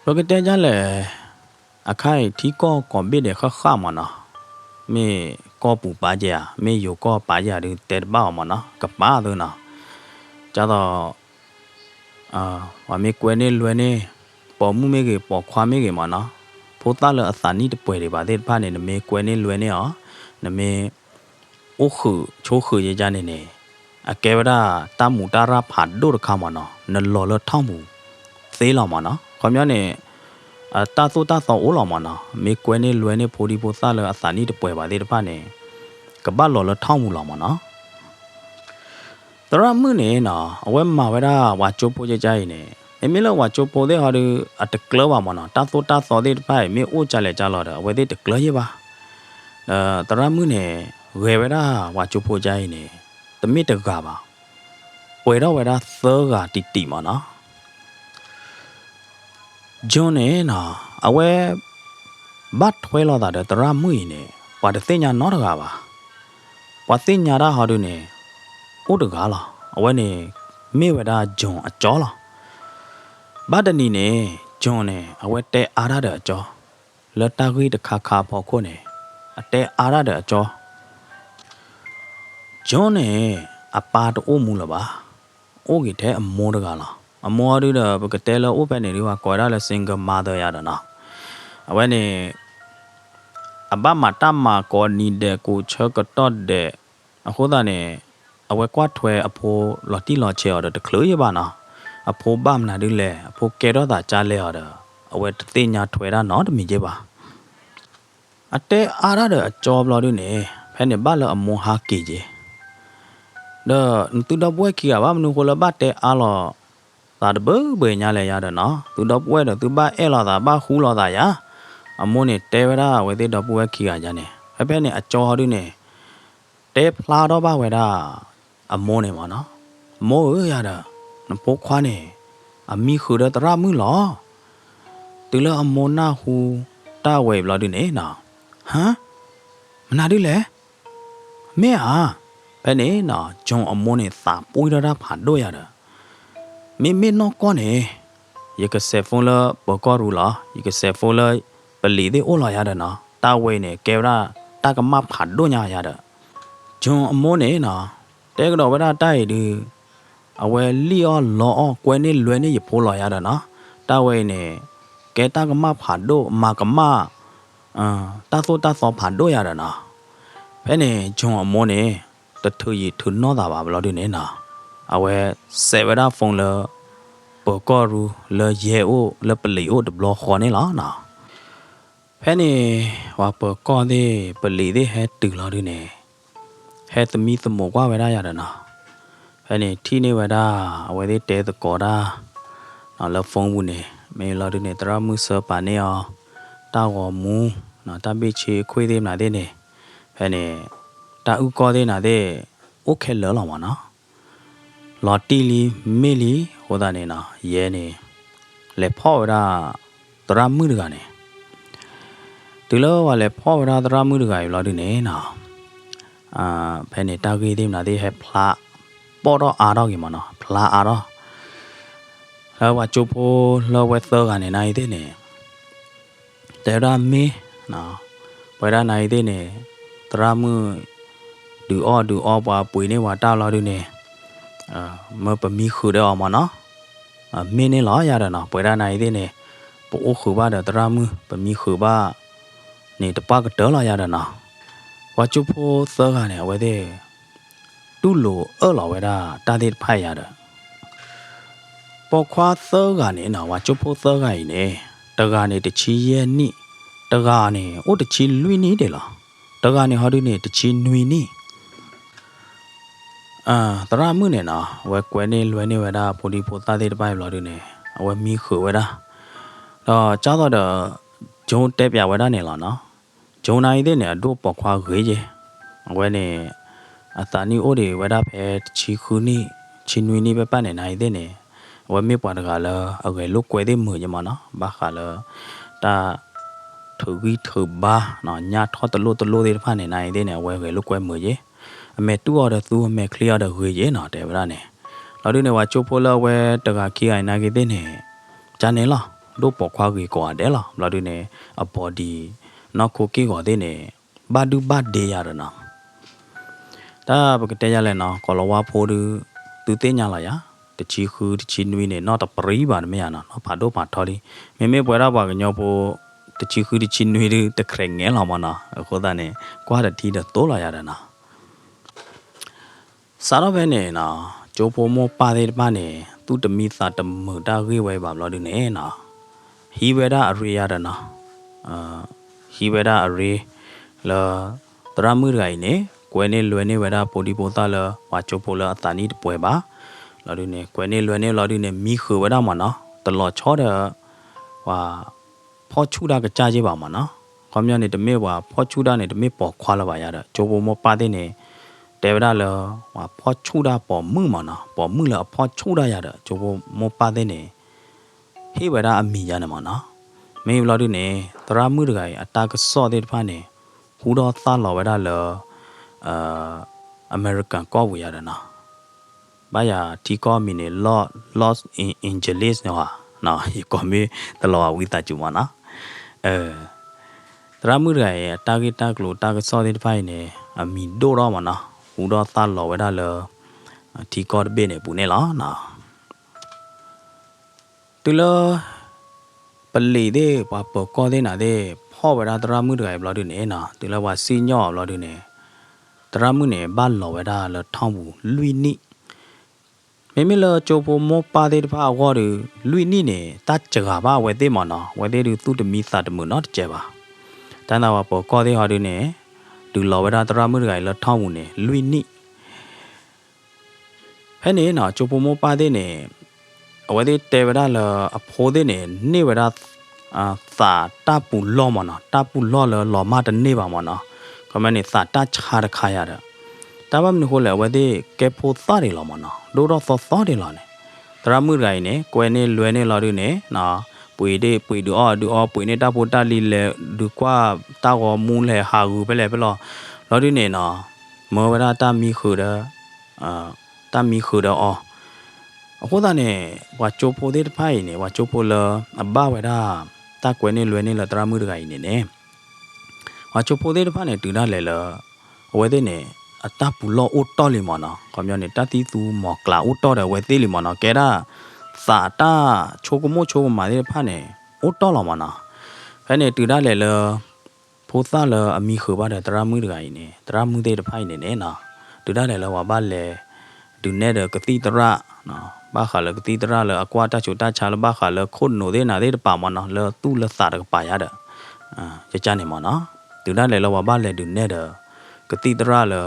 ပကတဲဒ်လဲၣ်, အခါအံၤထံကီၢ်ကိးဘ့ၣ်ဒဲးဃၣ်ဃၣ်မ့ၢ်နီၤ, မ့ၢ်ကီၢ်ပူၤပာ်ကဲဧါ မ့ၢ်ယိၤကီၢ်ပာ်ကဲဧါဒုးတဲတဘၣ်အီၤမ့ၢ်နီၤ ကပာ်အသိးနီၤ, ဒ်သိး ပှၤမ့ၢ်ကွဲန့ၢ်လွဲန့ၢ် ပိာ်မုၣ်မ့ၢ်ဂ့ၤ ပိာ်ခွါမ့ၢ်ဂ့ၤမ့ၢ်နီၤ, ဖိသၣ်လၢအသးနံၣ်တပှဲၤဒံးဘၣ်သ့ၣ်တဖၣ်န့ၣ် နမ့ၢ်ကွဲန့ၢ်လွဲန့ၢ်အီၤ, နမ့ၢ် အိၣ်ဃုာ်ဆိဃုာ်ယဲယါန့ၣ်န့ၣ်, အကဲဝဲဒၣ်တၢ်မူးတၢ်ရၢ်ဖးဒိၣ်တခါမ့ၢ်နီၤ, နလီၤလၢထီၣ်မူးသ့လီၤမ့ၢ်နီၤ, ခီပညီန့ၣ် တၢ်သိၣ်တၢ်သီအိၣ်လီၤမ့ၢ်နီၤ, မ့ၢ်ကွဲန့ၢ်လွဲန့ၢ်ဖိဒံဖိသၣ်လၢအသးနံၣ်တပှဲၤဘၣ်သ့ၣ်တဖၣ်န့ၣ် ကဘၣ်လီၤလၢထီၣ်မူးလီၤမ့ၢ်နီၤ. သရၣ်မုၣ်န့ၣ်နီၤ အဝဲမၤဝဲဒၣ်ပှၤကၠိဖိကကါအံၤန့ၣ် မ့မ့ၢ်လၢပှၤကၠိဖိသ့ၣ်ဟီဒုး အတကျၢၤဘၣ်မ့ၢ်နီၤ, တၢ်သိၣ်တၢ်သီသ့ၣ်တဖၣ်အံၤ မ့ၢ်အိၣ်ကလဲၣ်ကလီၤဒီး အဝဲသ့ၣ်တကျၢၤယဲၢ်ဘၣ်. ဒီးသရၣ်မုၣ်န့ၣ် ဂဲၤဝဲဒၣ်ပှၤကၠိဖိကါအံၤန့ၣ် တမ့ၢ်တဂၤဘၣ်, ပှဲၤထီၣ်ဝဲဒၣ်သၢဂၤတံၢ်တံၢ်မ့ၢ်နီၤ. John န့ၣ်နီၤ အဝဲ ဘၣ်ထွဲလိာ်သးဒီးသရၣ်မုၣ်အံၤန့ၣ် ပှၤတသ့ၣ်ညါနီတဂၤဘၣ်. ပှၤသ့ၣ်ညါတၢ်ဟီဒုန့ၣ် အိၣ်တဂၤလီၤ. အဝဲန့ၣ် မ့ၢ်ဝဲဒၣ် John အကၠီလီၤ. ဘၣ်တနံၤန့ၣ် John န့ၣ် အဝဲတဲအါတၢ်ဒီးအကၠီ လၢတၢ်ဂ့ၢ်တခါခါအဖီခိၣ်န့ၣ် အတဲအါတၢ်ဒီးအကၠီ John န့ၣ် အပၢ်တအိၣ်မူလၢၤဘၣ်. အိၣ်က့ၤထဲအမိၢ်တဂၤလီၤ. အမိၢ်အီၤဒုဒီး ပကတဲလၢအိၣ်ဖဲန့ၣ်ဒု ပှၤကိးဝဲဒၣ်လၢ single mother ယါဒီးနီၤ. အဝဲန့ၣ် အဘၣ်မၤတၢ်မၤကိးနံၤဒဲး ကိးဆၢကတီၢ်ဒဲး အဃိသတးန့ၣ် အဝဲကွၢ်ထွဲအဖိလီၤတံၢ်လီၤဆဲးအီၤဒီးတချုးယံာ်ဘၣ်နီၤ. အဖိဘၣ်မနုၤဒ်လဲၣ် အဖိကဲထီၣ်သးကါလဲၣ်အီၤဒီး အဝဲတသ့ၣ်ညါထွဲတၢ်နီတမံၤယံာ်ဘၣ်. အတဲအါတၢ်ဒီးအကၠီဘျီဒုန့ၣ် ဖဲန့ၣ်ဘၣ်လၢအမိၢ်ဟးက့ၤက့ၤ ဒီးနသုဒီပုၢ်ဝဲၢ်ခံဂၤဘၣ်မနုၤဃိလၢဘၣ်တဲအါလိာ်သးတဘၢဘၢညါလဲၣ်ယါဒီးနီၤ. သုဒီပုၢ်ဝဲၢ်ဒီးသုဘၣ်အဲၣ်လိာ်သးဘၣ်ဃူလိာ်သးယါ. အမိၢ်န့ၣ်တဲဝဲဒၣ်အဝဲသ့ၣ်ဒီပုၢ်ဝဲၢ်ခံဂၤယါန့ၣ် ဖဲဖဲန့ၣ်အကၠီဟီဒုန့ၣ် တဲဖျါထီၣ်ဘၣ်ဝဲဒၣ် အမိၢ်န့ၣ်မ့ၢ်နီၤ. မိၢ်ဧၢယါဒီး နဖိခွါန့ၣ် အမံဃုာ်ဒီးသရၣ်မုၣ်လီၤ. တုၤလၢအမိၢ်နၢ်ဟူတၢ်ဝဲအံၤဘျီဒုန့ၣ်နီၤ ဟါ မနုၤဒ်လဲၣ် မ့ၢ်ဧါ. ဖဲန့ၣ်နီၤ John အမိၢ်န့ၣ်သးပှံၢ်ထီၣ်တၢ်ဖးဒိၣ်ယါဒီး မ့မ့ၢ်နီၢ်ကီၢ်န့ၣ် ယကစဲး phone လၢပၢၤကီၢ်ရူၤလီၤ. ယကစဲး phone လၢပလံၤသ့ၣ်အိၣ်လီၤယါဒီးနီၤ. တၢ်ဝဲအံၤန့ၣ် ကဲဝဲဒၣ် တၢ်ကမၣ်ဖးဒိၣ်ညါယၤဒီး John အမိၢ်န့ၣ်နီၤ တဲကဒီးဝဲဒၣ်တၢ်အံၤဒုး အဝဲလံၣ်အီၣ်လီအီၣ် ကွဲန့ၢ်လွဲန့ၢ်ယဖိလီၤယၤဒီးနီၤ. တၢ်ဝဲအံၤန့ၣ် ကဲတၢ်ကမၣ်ဖးဒိၣ် မၤကမၣ် တၢ်သိၣ်တၢ်သီဖးဒိၣ်ယၤဒီးနီၤ. ဖဲန့ၣ် John အမိၢ်န့ၣ် တထုးယံာ်ထုးနီၢ်သးဘၣ်ဘျီဒုန့ၣ်နီၤ အဝဲစဲးဝဲဒၣ် phone လၢ ပၢၤကီၢ်ရူ လၢယဲအိၣ်လၢပလံၤအိၣ်တဘျီဃီန့ၣ်လီၤနီၤ. ဖဲန့ၣ် ပှၤပၢၤကီၢ်သ့ၣ် ပလံၤသ့ၣ်ဟဲတုၤလီၤဒုန့ၣ် ဟဲသမံသမိးကွၢ်ဝဲဒၣ်ယၤဒီးနီၤ. ဖဲန့ၣ်ထံၣ်န့ၢ်ဝဲဒၣ် အဝဲသ့ၣ်တဲသကိးတၢ် လၢ phone ပူၤန့ၣ် မ့ၢ်လီၤဒုန့ၣ် သရၣ်မုၣ်ဆှၢပာ်န့ၢ်အီၤ တၢ်ဂီၤမူ တၢ်ဘ့ၣ်ဆ့ခွ့ၣ်သ့ၣ်မနုၤသ့ၣ်န့ၣ် ဖဲန့ၣ် တၢ်အုၣ်ကီၢ်သ့ၣ်နၤသ့ၣ် အိၣ်ခဲလၢာ်လီၤမးနီၤ. လီၤတံၢ်လံ မ့ၢ်လံ အဃိသတးန့ၣ်နီၤ ယဲန့ၣ် လဲၤဖီၣ်ဝဲဒၣ် သရၣ်မုၣ်တဂၤန့ၣ် တုၤလၢပှၤလဲၤဖီၣ်ဝဲဒၣ်သရၣ်မုၣ်တဂၤအံၤဘျီဒုန့ၣ်နီၤ ဖဲန့ၣ်တၢ်ဂ့ၢ်သ့ၣ်မနုၤသ့ၣ်ဟဲဖျါ ပီၣ်ထီၣ်အါထီၣ်က့ၤမးနီၤ ဖျါအါထီၣ် လၢပှၤကၠိဖိလၢဝဲသၢဂၤန့ၣ် နၤအံၤသ့ၣ်န့ၣ် တဲဝဲဒၣ်မ့ၢ် ပဝဲဒၣ်နၤအံၤသ့ၣ်န့ၣ် သရၣ်မုၣ် ဒုးအီၣ်ဒုးအီပှၤပှ့ၤန့ၢ်ပှၤတၢ်လီၤဒုန့ၣ် မၢပမံဃုာ်ဒီးအီၤမးနီၤ မ့ၢ်န့ၣ်လီၤယၤဒီးနီၤ ပဝဲဒၣ်နၤအံၤသ့ၣ်န့ၣ် ပအိၣ်ဃုာ်ဘၣ်ဒီးသရၣ်မုၣ် ပမံဃုာ်ဘၣ် န့ၣ်တပၣ်ကတၢၢ်လီၤယၤဒီးနီၤ ပှၤကၠိဖိသၢဂၤန့ၣ် အဝဲသ့ၣ် တူၢ်လိာ်အၢၣ်လီၤဝဲဒၣ်တၢ်သ့ၣ်တဖၣ်ယၤဒီး ပိာ်ခွါသၢဂၤန့ၣ်နီၤ ပှၤကၠိဖိသၢဂၤအံၤန့ၣ် တဂၤန့ၣ်တဆံယဲၢ်နံၣ် တဂၤန့ၣ် အိၣ်တဆံလွံၢ်နံၣ်ဒံးလီၤ တဂၤန့ၣ်ဟီဒုန့ၣ် တဆံနွံနံၣ် သရၣ်မုၣ်န့ၣ်နီၤ အဝဲကွဲန့ၢ်လွဲန့ၢ်ဝဲဒၣ်ဖိဒံဖိသၣ်သ့ၣ်တဖၣ်အံၤဘျီဒုန့ၣ် အဝဲမံဃုာ်ဝဲဒၣ် ဒီးကၢ်သိးဒီး ကၠိတဲပၠးဝဲဒၣ်န့ၣ်လီၤနီၤ ကၠိနၤအံၤသ့ၣ်န့ၣ် အဒိၣ်ပိာ်ခွါဂ့ၤက့ၤ အဝဲန့ၣ် အသးနံၣ်အိၣ်ဒံးဝဲဒၣ်ဖဲတဆံဃုနံၣ် ဆံနွံနံၣ်ဖဲဖဲန့ၣ် နၤအံၤသ့ၣ်န့ၣ် အဝဲမ့ၢ်ပှၤတဂၤလၢအဂဲၤလိာ်ကွဲသ့ၣ်မုာ်က့ၤမးနီၤ ဘၣ်ဃးလၢ တၢ် ထုးဂံၢ်ထုးဘါ ညၣ်ထီၣ်တလိၣ်တလိၣ်သ့ၣ်တဖၣ်န့ၣ် နၤအံၤသ့ၣ်န့ၣ် အဝဲဂဲၤလိာ်ကွဲမုာ်က့ၤ အမဲာ်တူၢ်အီၤဒီးသူ အမဲာ်ချံအီၤဒီးဂ့ၤက့ၤနီၤ တဲဝဲဒၣ်န့ၣ် ဘျီဒုန့ၣ် ပှၤကၠိဖိလၢအဝဲတဂၤခံဂၤအံၤနာ်က့ၤသ့ၣ်န့ၣ် ကန့ၣ်လီၤ ဒိၣ်ပိာ်ခွါဂ့ၤကိးဂၤဒဲးလီၤ ဘျီဒုန့ၣ် အ body နီၢ်ခိက့ၢ်ဂီၤသ့ၣ်န့ၣ် ဘၣ်ဒုၣ်ဘၣ်ဒ့ယၤဒီးနီၤ တၢ်ပကတဲယၤလဲၣ်နီၤ ကီၤလၤဝါဖိဒု သုသ့ၣ်ညါလီၤယၤ တဆံဃုတဆံနွံန့ၣ် နီၢ်တပရံဘၣ်တမ့ၢ်ယၤနီၤ နီၢ်ဖးဒိၣ်ဖးထီလံ မ့မ့ၢ်ပဝဲဒၣ်ပှၤကညီဖိ တဆံဃုတဆံနွံဒု တခြဲးငဲလီၤမးနီၤ အဃိသတးန့ၣ် ကွၢ်တထံတသိးလီၤယၤဒီးနီၤ စးထီၣ်ဖဲန့ၣ်နီၤ ကၠိဖိမိၢ်ပၢ်သ့ၣ်တဖၣ်န့ၣ် သူၣ်တမံသးတမုာ်တၢ်ဂ့ၢ်ဝဲအံၤဘၣ်ဘျီဒုန့ၣ်နီၤ ဟံးဝဲဒၣ်အရ့ယၤဒီးနီၤ ဟံးဝဲဒၣ်အရ့ လၢ သရၣ်မုၣ်တဂၤအံၤန့ၣ် ကွဲန့ၢ်လွဲန့ၢ်ဝဲဒၣ်ဖိဒံဖိသၣ်လၢ ပှၤကၠိဖိလၢအသးနံၣ်တပှဲၤဘၣ် လီၤဒုန့ၣ် ကွဲန့ၢ်လွဲန့ၢ်လီၤဒုန့ၣ် မံဃုာ်ဝဲဒၣ်မးနီၤ တလီၤဆီဒီး ပှၤ ဖီၣ်ဆူၣ်တၢ်ကစၢ်က့ဘၣ်မးနီၤ ခီပညီန့ၣ် တမ့ၢ်ပှၤဖီၣ်ဆူၣ်တၢ်န့ၣ် တမ့ၢ်ပိာ်ခွါလၢၤဘၣ်ယၤဒီး ကၠိဖိမိၢ်ပၢ်သ့ၣ်န့ၣ် တဲဝဲဒၣ်လၢ ပှၤဖီၣ်ဆူၣ်တၢ်ပိာ်မုၣ်မးနီၤ ပိာ်မုၣ်လၢအဖီၣ်ဆူၣ်တၢ်ယၤဒီး ကၠိဖိမိၢ်ပၢ်သ့ၣ်န့ၣ် ဟ့ၣ်ဝဲဒၣ်အမံၤယၤန့ၣ်မးနီၤ မ့ၢ်ဘျီဒုန့ၣ် သရၣ်မုၣ်တဂၤအံၤ အတၢ်ကစီၣ်သ့ၣ်တဖၣ်န့ၣ် ဟူထီၣ်သၣ်လီၤဝဲဒၣ်လၢ အမဲရကၤကီၢ်ပူၤယၤဒီးနီၤ ဘၣ်ယၤထံကီၢ်မံၤန့ၣ် Los Angeles န့ၣ်ဝဲ ယကိးမ့ၢ်တလီၤဝံသးစူၤမးနီၤ သရၣ်မုၣ်တဂၤအံၤ အတၢ်ဂ့ၢ်တၢ်ကျိၤတၢ်ကစီၣ်သ့ၣ်တဖၣ်အံၤန့ၣ် အမံၤဒိၣ်ထီၣ်မးနီၤ ဟူထီၣ်သၣ်လီၤဝဲဒၣ်လၢ ထံကီၢ်တဘ့ၣ်န့ၣ်အပူၤန့ၣ်လီၤ. တုၤလၢ ပလံၤသ့ၣ် ပှၤပၢၤကီၢ်သ့ၣ်နၤသ့ၣ် ဖီၣ်ဝဲဒၣ်သရၣ်မုၣ်တဂၤအံၤဘျီဒုန့ၣ်နီၤ တုၤလၢပှၤစံၣ်ညီၣ်အီၤဘျီဒုန့ၣ် သရၣ်မုၣ်န့ၣ် ဘၣ်လီၤဝဲဒၣ်လၢထီၣ်ပူၤလွံၢ်နံၣ် မ့မ့ၢ်လၢကၠိဖိမိၢ်ပၢ်သ့ၣ်တဖၣ်အဂီၢ်ဒီး လွံၢ်နံၣ်န့ၣ် တၢ်စှၤဘၣ်အဝဲသ့ၣ်မးနီၤ အဝဲသ့ၣ်ဒုးသူၣ်တမံသးတမုာ်နီတစဲးဘၣ်. တၢ်သးပှၤပၢၤကီၢ်သ့ၣ်ဟီဒုန့ၣ် တုၤလီၤဝဲဒၣ်သရၣ်မုၣ်တဂၤအံၤလၢထီၣ်ပူၤန့ၣ် လွံၢ်နံၣ် ဖဲန့ၣ်နီၤ ကၠိဖိမိၢ်ပၢ်သ့ၣ်န့ၣ် အဝဲသ့ၣ်တဲဝဲဒၣ်လၢအဖိသ့ၣ်န့ၣ် န့ၢ်ဝဲဒၣ် သးတၢ်ပူၤလီၢ်မးနီၤ တၢ်ပူၤလီၢ်လၢလီၤမၢ်တန့ၢ်ဘၣ်မးနီၤ ခီမ့ၢ်န့ၣ် သးတၢ်ဆါတခါယၤဒီး တၢ်ဘၣ်မနုၤဃိလဲၣ် အဝဲသ့ၣ်ကဲဖိသၣ်ဒံးလီၤမးနီၤ ဒိၣ်ထီၣ်သီသီဒံးလီၤန့ၣ် သရၣ်မုၣ်တဂၤအံၤန့ၣ် ကွဲန့ၢ်လွဲန့ၢ်လီၤဒုန့ၣ် ပှ့ၤဒ့ၣ်ပှ့ၤဒုးအီၣ်ဒုးအီ ပှ့ၤန့ၢ်တၢ်ဖိတၢ်လံၤလဲၤဒုးကွၢ်တၢ်ဂီၤမူလဲၤဟးဂူာ်ဖဲလဲၣ်ဖဲလဲၣ် လီၤဒုန့ၣ်နီၤ မၢဝဲဒၣ်တၢ်မံဃုာ်ဒီး တၢ်မံဃုာ်ဒီးအီၤ အဃိသတးန့ၣ် ပှၤကၠိဖိသ့ၣ်တဖၣ်အံၤန့ၣ် ပှၤကၠိဖိလၢအဘၣ်ဝဲဒၣ် တၢ်ကွဲန့ၢ်လွဲန့ၢ်လၢသရၣ်မုၣ်တဂၤအံၤန့ၣ်န့ၣ် ပှၤကၠိဖိသ့ၣ်တဖၣ်န့ၣ် တုၤဒၣ်လဲာ်လၢ အဝဲသ့ၣ်န့ၣ် အတၢ်ပူၤလီၢ်အိၣ်တီၢ်လံမ့ၢ်နီၤ, ခီပညီန့ၣ် တၢ်သံသူမီၤကျၢ်အိၣ်တီၢ်ဒီးအဝဲသ့ၣ်လံမ့ၢ်နီၤ, ကဲဒၣ် သးတၢ်ဆိကမိၣ်ဆိကမးသ့ၣ်တဖၣ်န့ၣ် အိၣ်တီၢ်လီၤမ့ၢ်နီၤ. ဖဲန့ၣ်တုၤဒၣ်လဲာ်လၢ ဖိသၣ်လၢအမံဃုာ်ဘၣ်ဒီးသရၣ်မုၣ်တဂၤအံၤန့ၣ် သရၣ်မုၣ်သ့ၣ်တဖၣ်အံၤန့ၣ်န့ၣ်နီၤ, တုၤဒၣ်လဲာ်လၢပှၤဘၣ်လဲၤ ဒုးနဲၣ်ဒီးကသံၣ်သရၣ်, ဘၣ်ဃးလၢကသံၣ်သရၣ်လၢအကွၢ်တၢ်ဆူးတၢ်ဆါလၢဘၣ်ဃးလၢခိၣ်နူာ်သ့ၣ်နၤသ့ၣ်တပၤမ့ၢ်နီၤ, လၢသူၣ်လၢသးတကပၤယါဒီး ယကန့ၣ်မ့ၢ်နီၤ, တုၤဒၣ်လဲာ်လၢပှၤဘၣ်လဲၤဒုးနဲၣ်ဒီး ကသံၣ်သရၣ်လၢ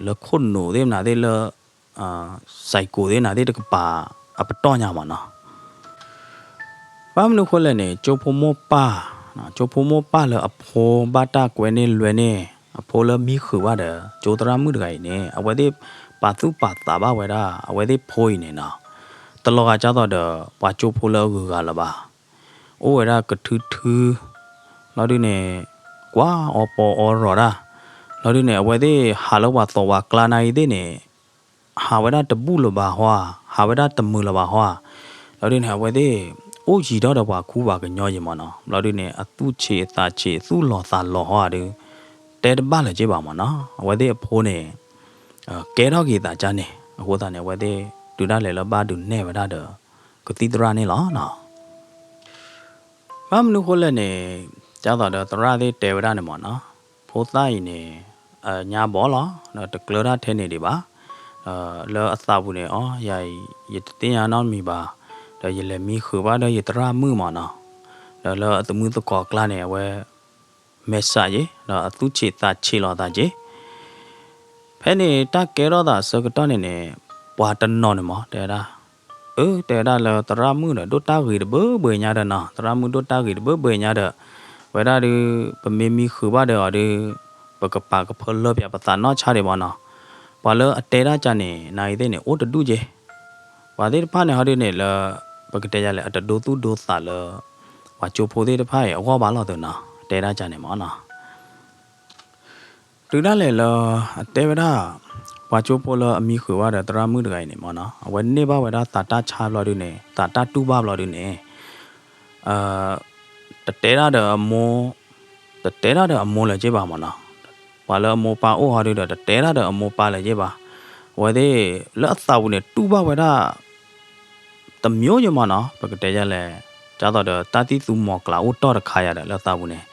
လၢခိၣ်နူာ်သ့ၣ်နၤသ့ၣ်လၢ စဲးကိးသ့ၣ်နၤသ့ၣ်တကပၤ အပတီၢ်ညါမ့ၢ်နီၤ. ဘၣ်မနုၤဃိလဲၣ်န့ၣ် ကၠိဖိမိၢ်ပၢ်, ကၠိဖိမိၢ်ပၢ်လၢအဖိဘၣ်တၢ်ကွဲန့ၢ်လွဲန့ၢ် အဖိလၢမံဃုာ်ဘၣ်ဒီး ကၠိသရၣ်မုၣ်တဂၤအံၤန့ၣ် အဝဲသ့ၣ်ပာ်သူၣ်ပာ်သးဘၣ်ဝဲဒၣ် အဝဲသ့ၣ်ဖိအံၤန့ၣ်နီၤ, တလီၤဂာ်ကၢ်သိးဒီး ပှၤကၠိဖိလၢအဂုၤအဂၤလၢၤဘၣ်. အိၣ်ဝဲဒၣ်ကထုထူ လီၤဒုးန့ၣ် ကွၢ်အီပီအီရီၤတၢ်, လီၤဒုးန့ၣ် အဝဲသ့ၣ်ဟးလၢပှၤသီဝါကျါနၤအံၤသ့ၣ်န့ၣ် ဟးဝဲဒၣ်တဘူၣ်လၢၤဘၣ်ဟီဧါ, ဟးဝဲဒၣ်တမုာ်လၢၤဘၣ်ဟီဧါ, လီၤဒုးန့ၣ် အဝဲသ့ၣ် အိၣ်ယံၤထီၣ်ဒီးပှၤခူပှၤကညီယံၤမ့ၢ်နီၤ, လီၤဒုးန့ၣ် အသူၣ်ဆံးအသးဆံး သူၣ်လီၤသးလီၤဟီဧါဒုး တဲတဘၣ်လၢၤက့ဘၣ်မ့ၢ်နီၤ, အဝဲသ့ၣ်အဖိန့ၣ် ကဲထီၣ်က့ၤသးကၢ်န့ၣ် အဃိသတးန့ၣ် အဝဲသ့ၣ် တုၤဒၣ်လဲာ်လၢဘၣ်ဒုးနဲၣ်ဝဲဒၣ်ဒီး ကသံၣ်သရၣ်န့ၣ်လီၤနီၤ. ဘၣ်မနုၤဃိလဲၣ်န့ၣ် ကၢ်သိးဒီးသရၣ်သ့ၣ်တဲဝဲဒၣ်န့ၣ်မ့ၢ်နီၤ, ဖိသၣ်အံၤန့ၣ် အညါဘီလီၤ, ဒီးတကျၢၤတၢ်ထဲန့ၣ်ဒံးဘၣ်, လၢအသးပူၤန့ၣ် အီ ယၤအံၤ ယတသ့ၣ်ညါနီတမံၤဘၣ်, ဒီးယလဲၤမံဃုာ်ဘၣ်ဒီးယသရၣ်မုၣ်မ့ၢ်နီၤ, ဒီးလၢအသမုသကိးကျါန့ၣ် အဝဲ မဲာ်ဆှးယ့ၤ ဒီးအသူၣ်ဆံးသးဆံးလီၤသးက့ၤ ဖဲန့ၣ်တၢ်ကဲထီၣ်သးအဆၢကတီၢ်န့ၣ်န့ၣ် ပှၤတနီၤန့ၣ်မ့ၢ် တဲဝဲဒၣ်, အၢ တဲဝဲဒၣ်လၢသရၣ်မုၣ်ဒီး ဒိၣ်တၢ်ဂ့ၤတဘၢဘှဲညါဒီးနီၤ, သရၣ်မုၣ်ဒိၣ်တၢ်ဂ့ၤတဘၢဘှဲညါဒီး ဝဲဒၣ်ဒုး ပမ့ၢ်မံဃုာ်ဘၣ်ဒီးအီၤဒုး ပကပာ်ကဖၢလၢပၠးပသးနီၢ်ဆါဒံးမ့ၢ်နီၤ, ပှၤလၢအတဲတၢ်ကၢ်န့ၣ် နၤအံၤသ့ၣ်န့ၣ် အိၣ်တဒူၣ်က့ၤ ပှၤသ့ၣ်တဖၣ်န့ၣ်ဟီဒုးန့ၣ်လၢ ပကတဲယၤလဲၣ် အတဒိသူၣ်ဒိသးလၢ ပှၤကၠိဖိသ့ၣ်တဖၣ်အံၤအဂီၢ်ဘၣ်လီၤသ့ၣ်နီၤ, တဲဒၣ်ကၢ်န့ၣ်မ့ၢ်နီၤ. တုၤဒၣ်လဲာ်လၢ အတဲဝဲဒၣ် ပှၤကၠိဖိလၢအမံဃုာ်ဘၣ်ဒီးသရၣ်မုၣ်တဂၤအံၤန့ၣ်မ့ၢ်နီၤ, အဝဲန့ၢ်ဘၣ်ဝဲဒၣ်သးတၢ်ဆါဘျီဒုးန့ၣ် သးတၢ်တူၢ်ဘၣ်ဘျီဒုးန့ၣ် တတဲဒၣ်ဒီးအမိၢ်, တတဲဒၣ်ဒီးအမိၢ်လၢၤက့ၤဘၣ်မ့ၢ်နီၤ, ပှၤလၢအမိၢ်ပၢ်အိၣ်ဟီဒုးဒီး တတဲဒၣ်ဒီးအမိၢ်ပၢ်လၢၤက့ၤဘၣ်, အဝဲသ့ၣ် လၢအသးပူၤန့ၣ် တူၢ်ဘၣ်ဝဲဒၣ် တမျိုးယမ့ၢ်နီၤ, ပကတဲယၤလဲၣ်, ကၢ်သိးဒီးတၢ်သံၣ်သူမီၤကျၢ်အိၣ်တီၢ်တခါယၤဒီးလၢအသးပူၤန့ၣ်,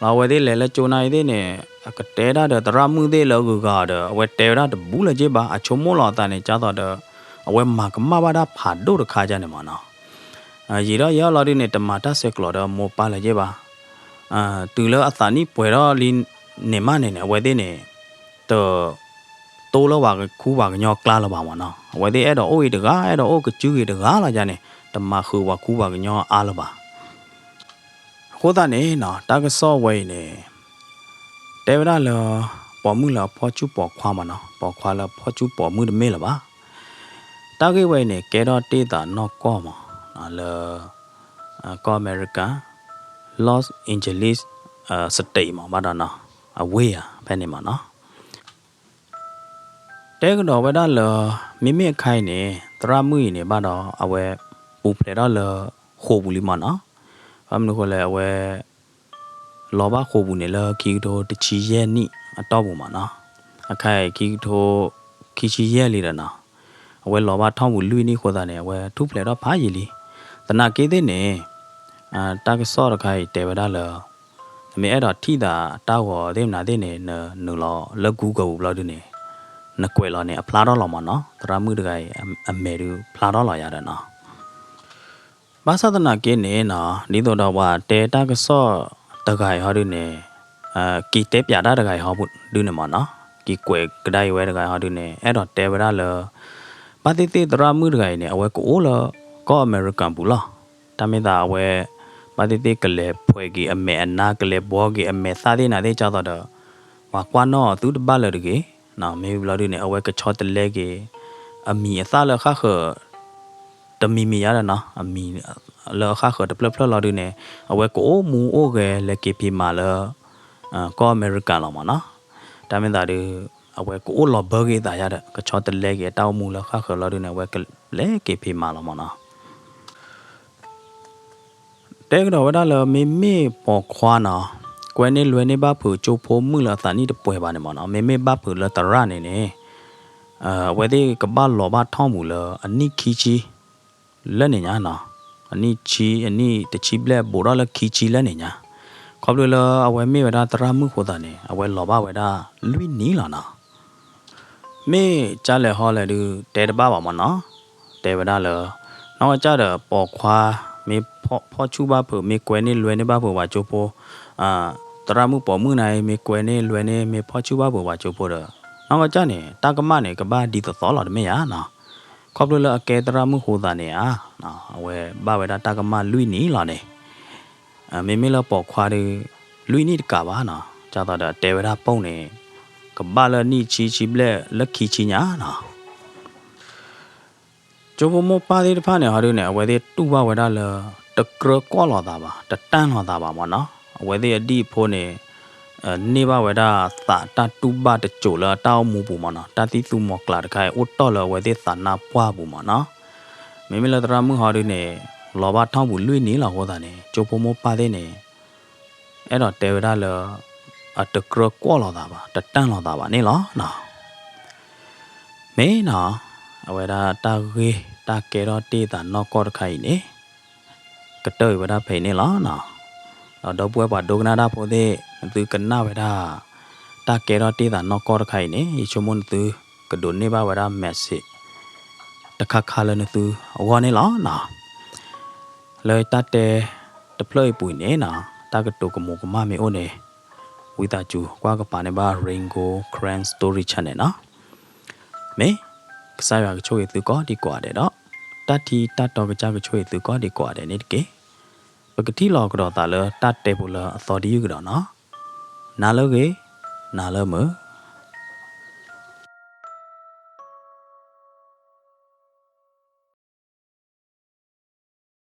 လီၤအဝဲသ့ၣ်လဲၤလၢကၠိနၤအံၤသ့ၣ်န့ၣ် အကတဲဒၣ်ဒီးသရၣ်မုၣ်သ့ၣ်လၢအဂုၤအဂၤဒီး အဝဲတဲဝဲဒၣ်တဘူးလၢၤက့ၤဘၣ်, အဆိကမိၣ်လီၤအသးန့ၣ် ကၢ်သိးဒီး အဝဲမၤကမၣ်ဘၣ်ဒၣ်ဖးဒိၣ်တခါယၤန့ၣ်မ့ၢ်နီၤ, ယံာ်ဒီးယံာ်အလီၤဒုးန့ၣ် တမၤတၢ်ဆဲးကျိးဒီးမိၢ်ပၢ်လၢၤက့ၤဘၣ်, တုၤလၢအသးနံၣ်ပှဲၤထီၣ်လံန့ၣ်မးန့ၣ်န့ၣ် အဝဲသ့ၣ်န့ၣ် တ တိလၢပှၤခူပှၤကညီကျါလၢၤဘၣ်မ့ၢ်နီၤ, အဝဲသ့ၣ်အဲၣ်ဒိးအိၣ်ဂ့ၤတဂၤ အဲၣ်ဒိးအိၣ်ကစုဂ့ၤတဂၤလီၤယၤန့ၣ် တမၤဃုာ်ပှၤခူပှၤကညီအါလၢၤဘၣ်. အဃိသတးန့ၣ်နီၤ တၢ်ကစီၣ်ဝဲအံၤန့ၣ် တဲဝဲဒၣ်လၢ ပိာ်မုၣ်လၢအဖီၣ်ဆူၣ်ပိာ်ခွါမ့ၢ်နီၤ, ပိာ်ခွါလၢအဖီၣ်ဆူၣ်ပိာ်မုၣ်တမ့ၢ်လၢၤဘၣ်. တၢ်ဂ့ၢ်ဝဲအံၤန့ၣ် ကဲထီၣ်တ့ၢ်သးနီၢ်ကီၢ်မ့ၢ်နီၤ လၢ ကီၢ်အမဲရကၤ Los Angeles State မ့ၢ်ဘၣ်ဒီးနီၤ အဝ့ၢ်ဧါ ဖဲန့ၣ်မ့ၢ်နီၤ တဲကဒီးဝဲဒၣ်လၢ မ့မ့ၢ်အခါအံၤန့ၣ် သရၣ်မုၣ်အံၤန့ၣ်ဘၣ်ဒီး အဝဲပူၤဖျဲးထီၣ်လၢဃိာ်ပူၤလံမ့ၢ်နီၤ. ဘၣ်မနုၤဃိလဲၣ် အဝဲ လီၤဘၣ်ဃိာ်ပူၤန့ၣ်လၢခံကထိတဆံယဲၢ်နံၣ်အတီၢ်ပူၤမ့ၢ်နီၤ. အခါအံၤ ခံကထိခံဆံယဲၢ်လံဒီးနီၤ. အဝဲလီၤဘၣ်ထီၣ်ပူၤလွံၢ်နံၣ်အဃိသတးန့ၣ် အဝဲထူၣ်ဖျဲးထီၣ်ဖးယံာ်လံ. သနာ်က့သ့ၣ်န့ၣ် တၢ်ကစီၣ်တခါအံၤတဲဝဲဒၣ်လၢ နမ့ၢ်အဲၣ်ဒိးထံၣ်သးတၢ်ဂီၤသ့ၣ်မနုၤသ့ၣ်န့ၣ် နနုာ်လီၤလၢ Google ပူၤဘျီဒုန့ၣ် နကွဲးလီၤန့ၣ် အဖျါထီၣ်လီၤမ့ၢ်နီၤ. သရၣ်မုၣ်တဂၤအံၤ အမဲာ်ဒုးဖျါထီၣ်လီၤယၤဒီးနီၤ. ဘၣ်ဆၣ်သနာ်က့န့ၣ်နီၤ ဒ်သိးဒီးပှၤတဲတၢ်ကစီၣ်တဂၤအံၤဟီဒုန့ၣ် က့ၤတဲပၠးတၢ်တဂၤအံၤဟီဒုန့ၣ်မ့ၢ်နီၤ က့ၤကွဲးကဒါအံၤဝဲတဂၤအံၤဟီဒုန့ၣ် အဲၣ်ဒိးတဲဝဲဒၣ်လၢ ဘၣ်သ့ၣ်သ့ၣ်သရၣ်မုၣ်တဂၤအံၤန့ၣ် အဝဲကအိၣ်လၢကီၢ်အမဲရကၤပူၤလီၤ. တၢ်မ့ၢ်သးအဝဲ ဘၣ်သ့ၣ်သ့ၣ်ကလဲၤဖှဲးက့ၤအမဲာ်အနါ ကလဲၤဘှီက့ၤအမဲာ်သၣ်သ့ၣ်နၤသ့ၣ်ကၢ်သိးဒီး ပှၤကွၢ်နီၣ်အီၤသုတဘၣ်လၢၤတဂ့ၤ. မ့ၢ်ဘျီဒုန့ၣ် အဝဲကဆီတလဲက့ၤ အမံၤအသၣ်လၢဃၣ်ဃၢၤ တမံၤမံၤယါဒီးနီၤ အမံၤလၢအဃၣ်ဃၢၤတဖျၢၣ်ဖျၢၣ်လီၤဒုန့ၣ် အဝဲကအိၣ်မူအိၣ်ဂဲၤလဲၤက့ၤဖံးမၤလၢ ကီၢ်အမဲရကၤလီၤမ့ၢ်နီၤ. တၢ်မ့ၢ်သးဒု အဝဲကအိၣ်လီၤဘၢက့ၤအသးယါဒီး ကဆီတလဲက့ၤအတၢ်အိၣ်မူလၢဃၣ်ဃၢၤလီၤဒုန့ၣ် အဝဲကလဲၤက့ၤဖံးမၤလီၤမ့ၢ်နီၤ. တဲကဒီးဝဲဒၣ်လၢမ့မ့ၢ်ပိာ်ခွါနီၤ ကွဲန့ၢ်လွဲန့ၢ်ဘၣ်ဖုးကၠိဖိမုၣ်လၢအသးနံၣ်တပှဲၤဘၣ်န့ၣ်မ့ၢ်နီၤ, မ့မ့ၢ်ဘၣ်ဖုးလၢသရၣ်န့ၣ်န့ၣ် အဝဲသ့ၣ်ကဘၣ်လီၤဘၣ်ထီၣ်မူးလၢအနံၣ်ခံဆံ လၢန့ၣ်ညါနီၤ, အနံၣ်ဆံ အနံၣ်တဆံဘျဲၣ်ဘူးထီၣ်လၢခံဆံလၢန့ၣ်ညါ, ခီဖျိလၢအဝဲမ့ၢ်ဝဲဒၣ်သရၣ်မုၣ်အဃိသတးန့ၣ် အဝဲလီၤဘၣ်ဝဲဒၣ်လွံၢ်နံၣ်လီၤနီၤ. မ့ၢ်ကၢ်လဲၣ်ဟီလဲၣ်ဒုး တဲတဘၣ်ဘၣ်မ့ၢ်နီၤ, တဲဝဲဒၣ်လၢ နီၢ်ကစၢ်ဒီးပိာ်ခွါ မ့ၢ်ဖီၣ်ဆူၣ်ဘၣ်ဖုး မ့ၢ်ကွဲန့ၢ်လွဲန့ၢ်ဘၣ်ဖုးပှၤကၠိဖိ, သရၣ်မုၣ်ပိာ်မုၣ်နၤအံၤ မ့ၢ်ကွဲန့ၢ်လွဲန့ၢ် မ့ၢ်ဖီၣ်ဆူၣ်ဘၣ်ဖုးပှၤကၠိဖိဒီး နီၢ်ကစၢ်န့ၣ် တၢ်ကမၣ်န့ၣ် ကဘၣ်ဒ်သိးသိးလီၤတမ့ၢ်ဧါနီၤ. ခီဖျိလၢအကဲသရၣ်မုၣ်အဃိသတးန့ၣ်ဧါ, အဝဲဘၣ်ဝဲဒၣ်တၢ်ကမၣ်လွံၢ်နံၣ်လီၤန့ၣ်, မ့မ့ၢ်လၢပိာ်ခွါဒီး လွံၢ်နံၣ်တကးဘၣ်နီၤ, ဒ်သိးဒီးတဲဝဲဒၣ်ပိၢ်န့ၣ် ကဘၣ်လၢနံၣ်ဆံဆံဘျဲၣ်လၢခံဆံညါနီၤ. ကၠိဖိမိၢ်ပၢ်သ့ၣ်တဖၣ်န့ၣ် ဟီဒုန့ၣ် အဝဲသ့ၣ်တူၢ်ဘၣ်ဝဲဒၣ်လၢ တကြၢးကွီၢ်လိာ်သးဘၣ်, တတၢ်လိာ်သးဘၣ်မ့ၢ်နီၤ. အဝဲသ့ၣ်အဒံၣ်အဖိန့ၣ် န့ၢ်ဘၣ်ဝဲဒၣ်သးတၢ်တူၢ်ဘၣ်တစိၤလၢအတၢ်အိၣ်မူပူၤမ့ၢ်နီၤ, တၢ်သံၣ်သူမီၤကျၢ်တခါအံၤ အိၣ်တီၢ်လၢအဝဲသ့ၣ်သးနါပှၢ်ပူၤမ့ၢ်နီၤ. မ့မ့ၢ်လၢသရၣ်မုၣ်ဟီဒုန့ၣ် လီၤဘၣ်ထီၣ်ပူၤလွံၢ်နံၣ်လီၤအဃိသတးန့ၣ် ကၠိဖိမိၢ်ပၢ်သ့ၣ်န့ၣ် အဲၣ်ဒိးတဲဝဲဒၣ်လၢ အတကြၢးကွီၢ်လိာ်သးဘၣ်, တတၢ်လိာ်သးဘၣ်န့ၣ်လီၤနီၤ. မ့ၢ်နီၤ, အဝဲဒၣ်တၢ်ဂ့ၢ်တၢ်ကဲထီၣ်တ့ၢ်သးနီၢ်ကီၢ်တခါအံၤန့ၣ် ကတၢၢ်အံၤဝဲဒၣ်ဖဲအံၤန့ၣ်လီၤနီၤ. ဒီးဒီပုၢ်ဝဲၢ်ပှၤဒိကနၣ်တၢ်ဖိသ့ၣ် နသုကနၣ်ဝဲဒၣ် တၢ်ကဲထီၣ်တ့ၢ်သးနီၢ်ကီၢ်တခါအံၤန့ၣ် ယဆိကမိၣ်နသုကဒိးန့ၢ်ဘၣ်ဝဲဒၣ် message တခါခါလၢနသုအဂီၢ်န့ၣ်လီၤနီၤ. လၢတၢ်တဲတဖျၢၣ်အံၤပူၤအံၤန့ၣ်နီၤ, တၢ်ကတိၤကမူးကမၣ်မ့ၢ်အိၣ်န့ၣ် ဝံသးစူၤကွၢ်ကပၤန့ၢ်ဘၣ် Rain Gold Karen Story Channel နီၤ. မ့ၢ်ကစၢ်ယွၤကဆိၣ်ဂ့ၤသုကိးဒံကိးဂၤဒဲးဒီး တၢ်ထံတၢ်တီကစၢ်ကဆိၣ်ဂ့ၤသုကိးဒံကိးဂၤဒဲးန့ၣ်တက့ၢ်. ပကထံၣ်လိာ်ကဒီးသးလၢတၢ်တဲဖိလၢအသီတယုၢ်ကဒီးနီၤ. နၤလၢဂ့ၤ, နၤလၢမုာ်.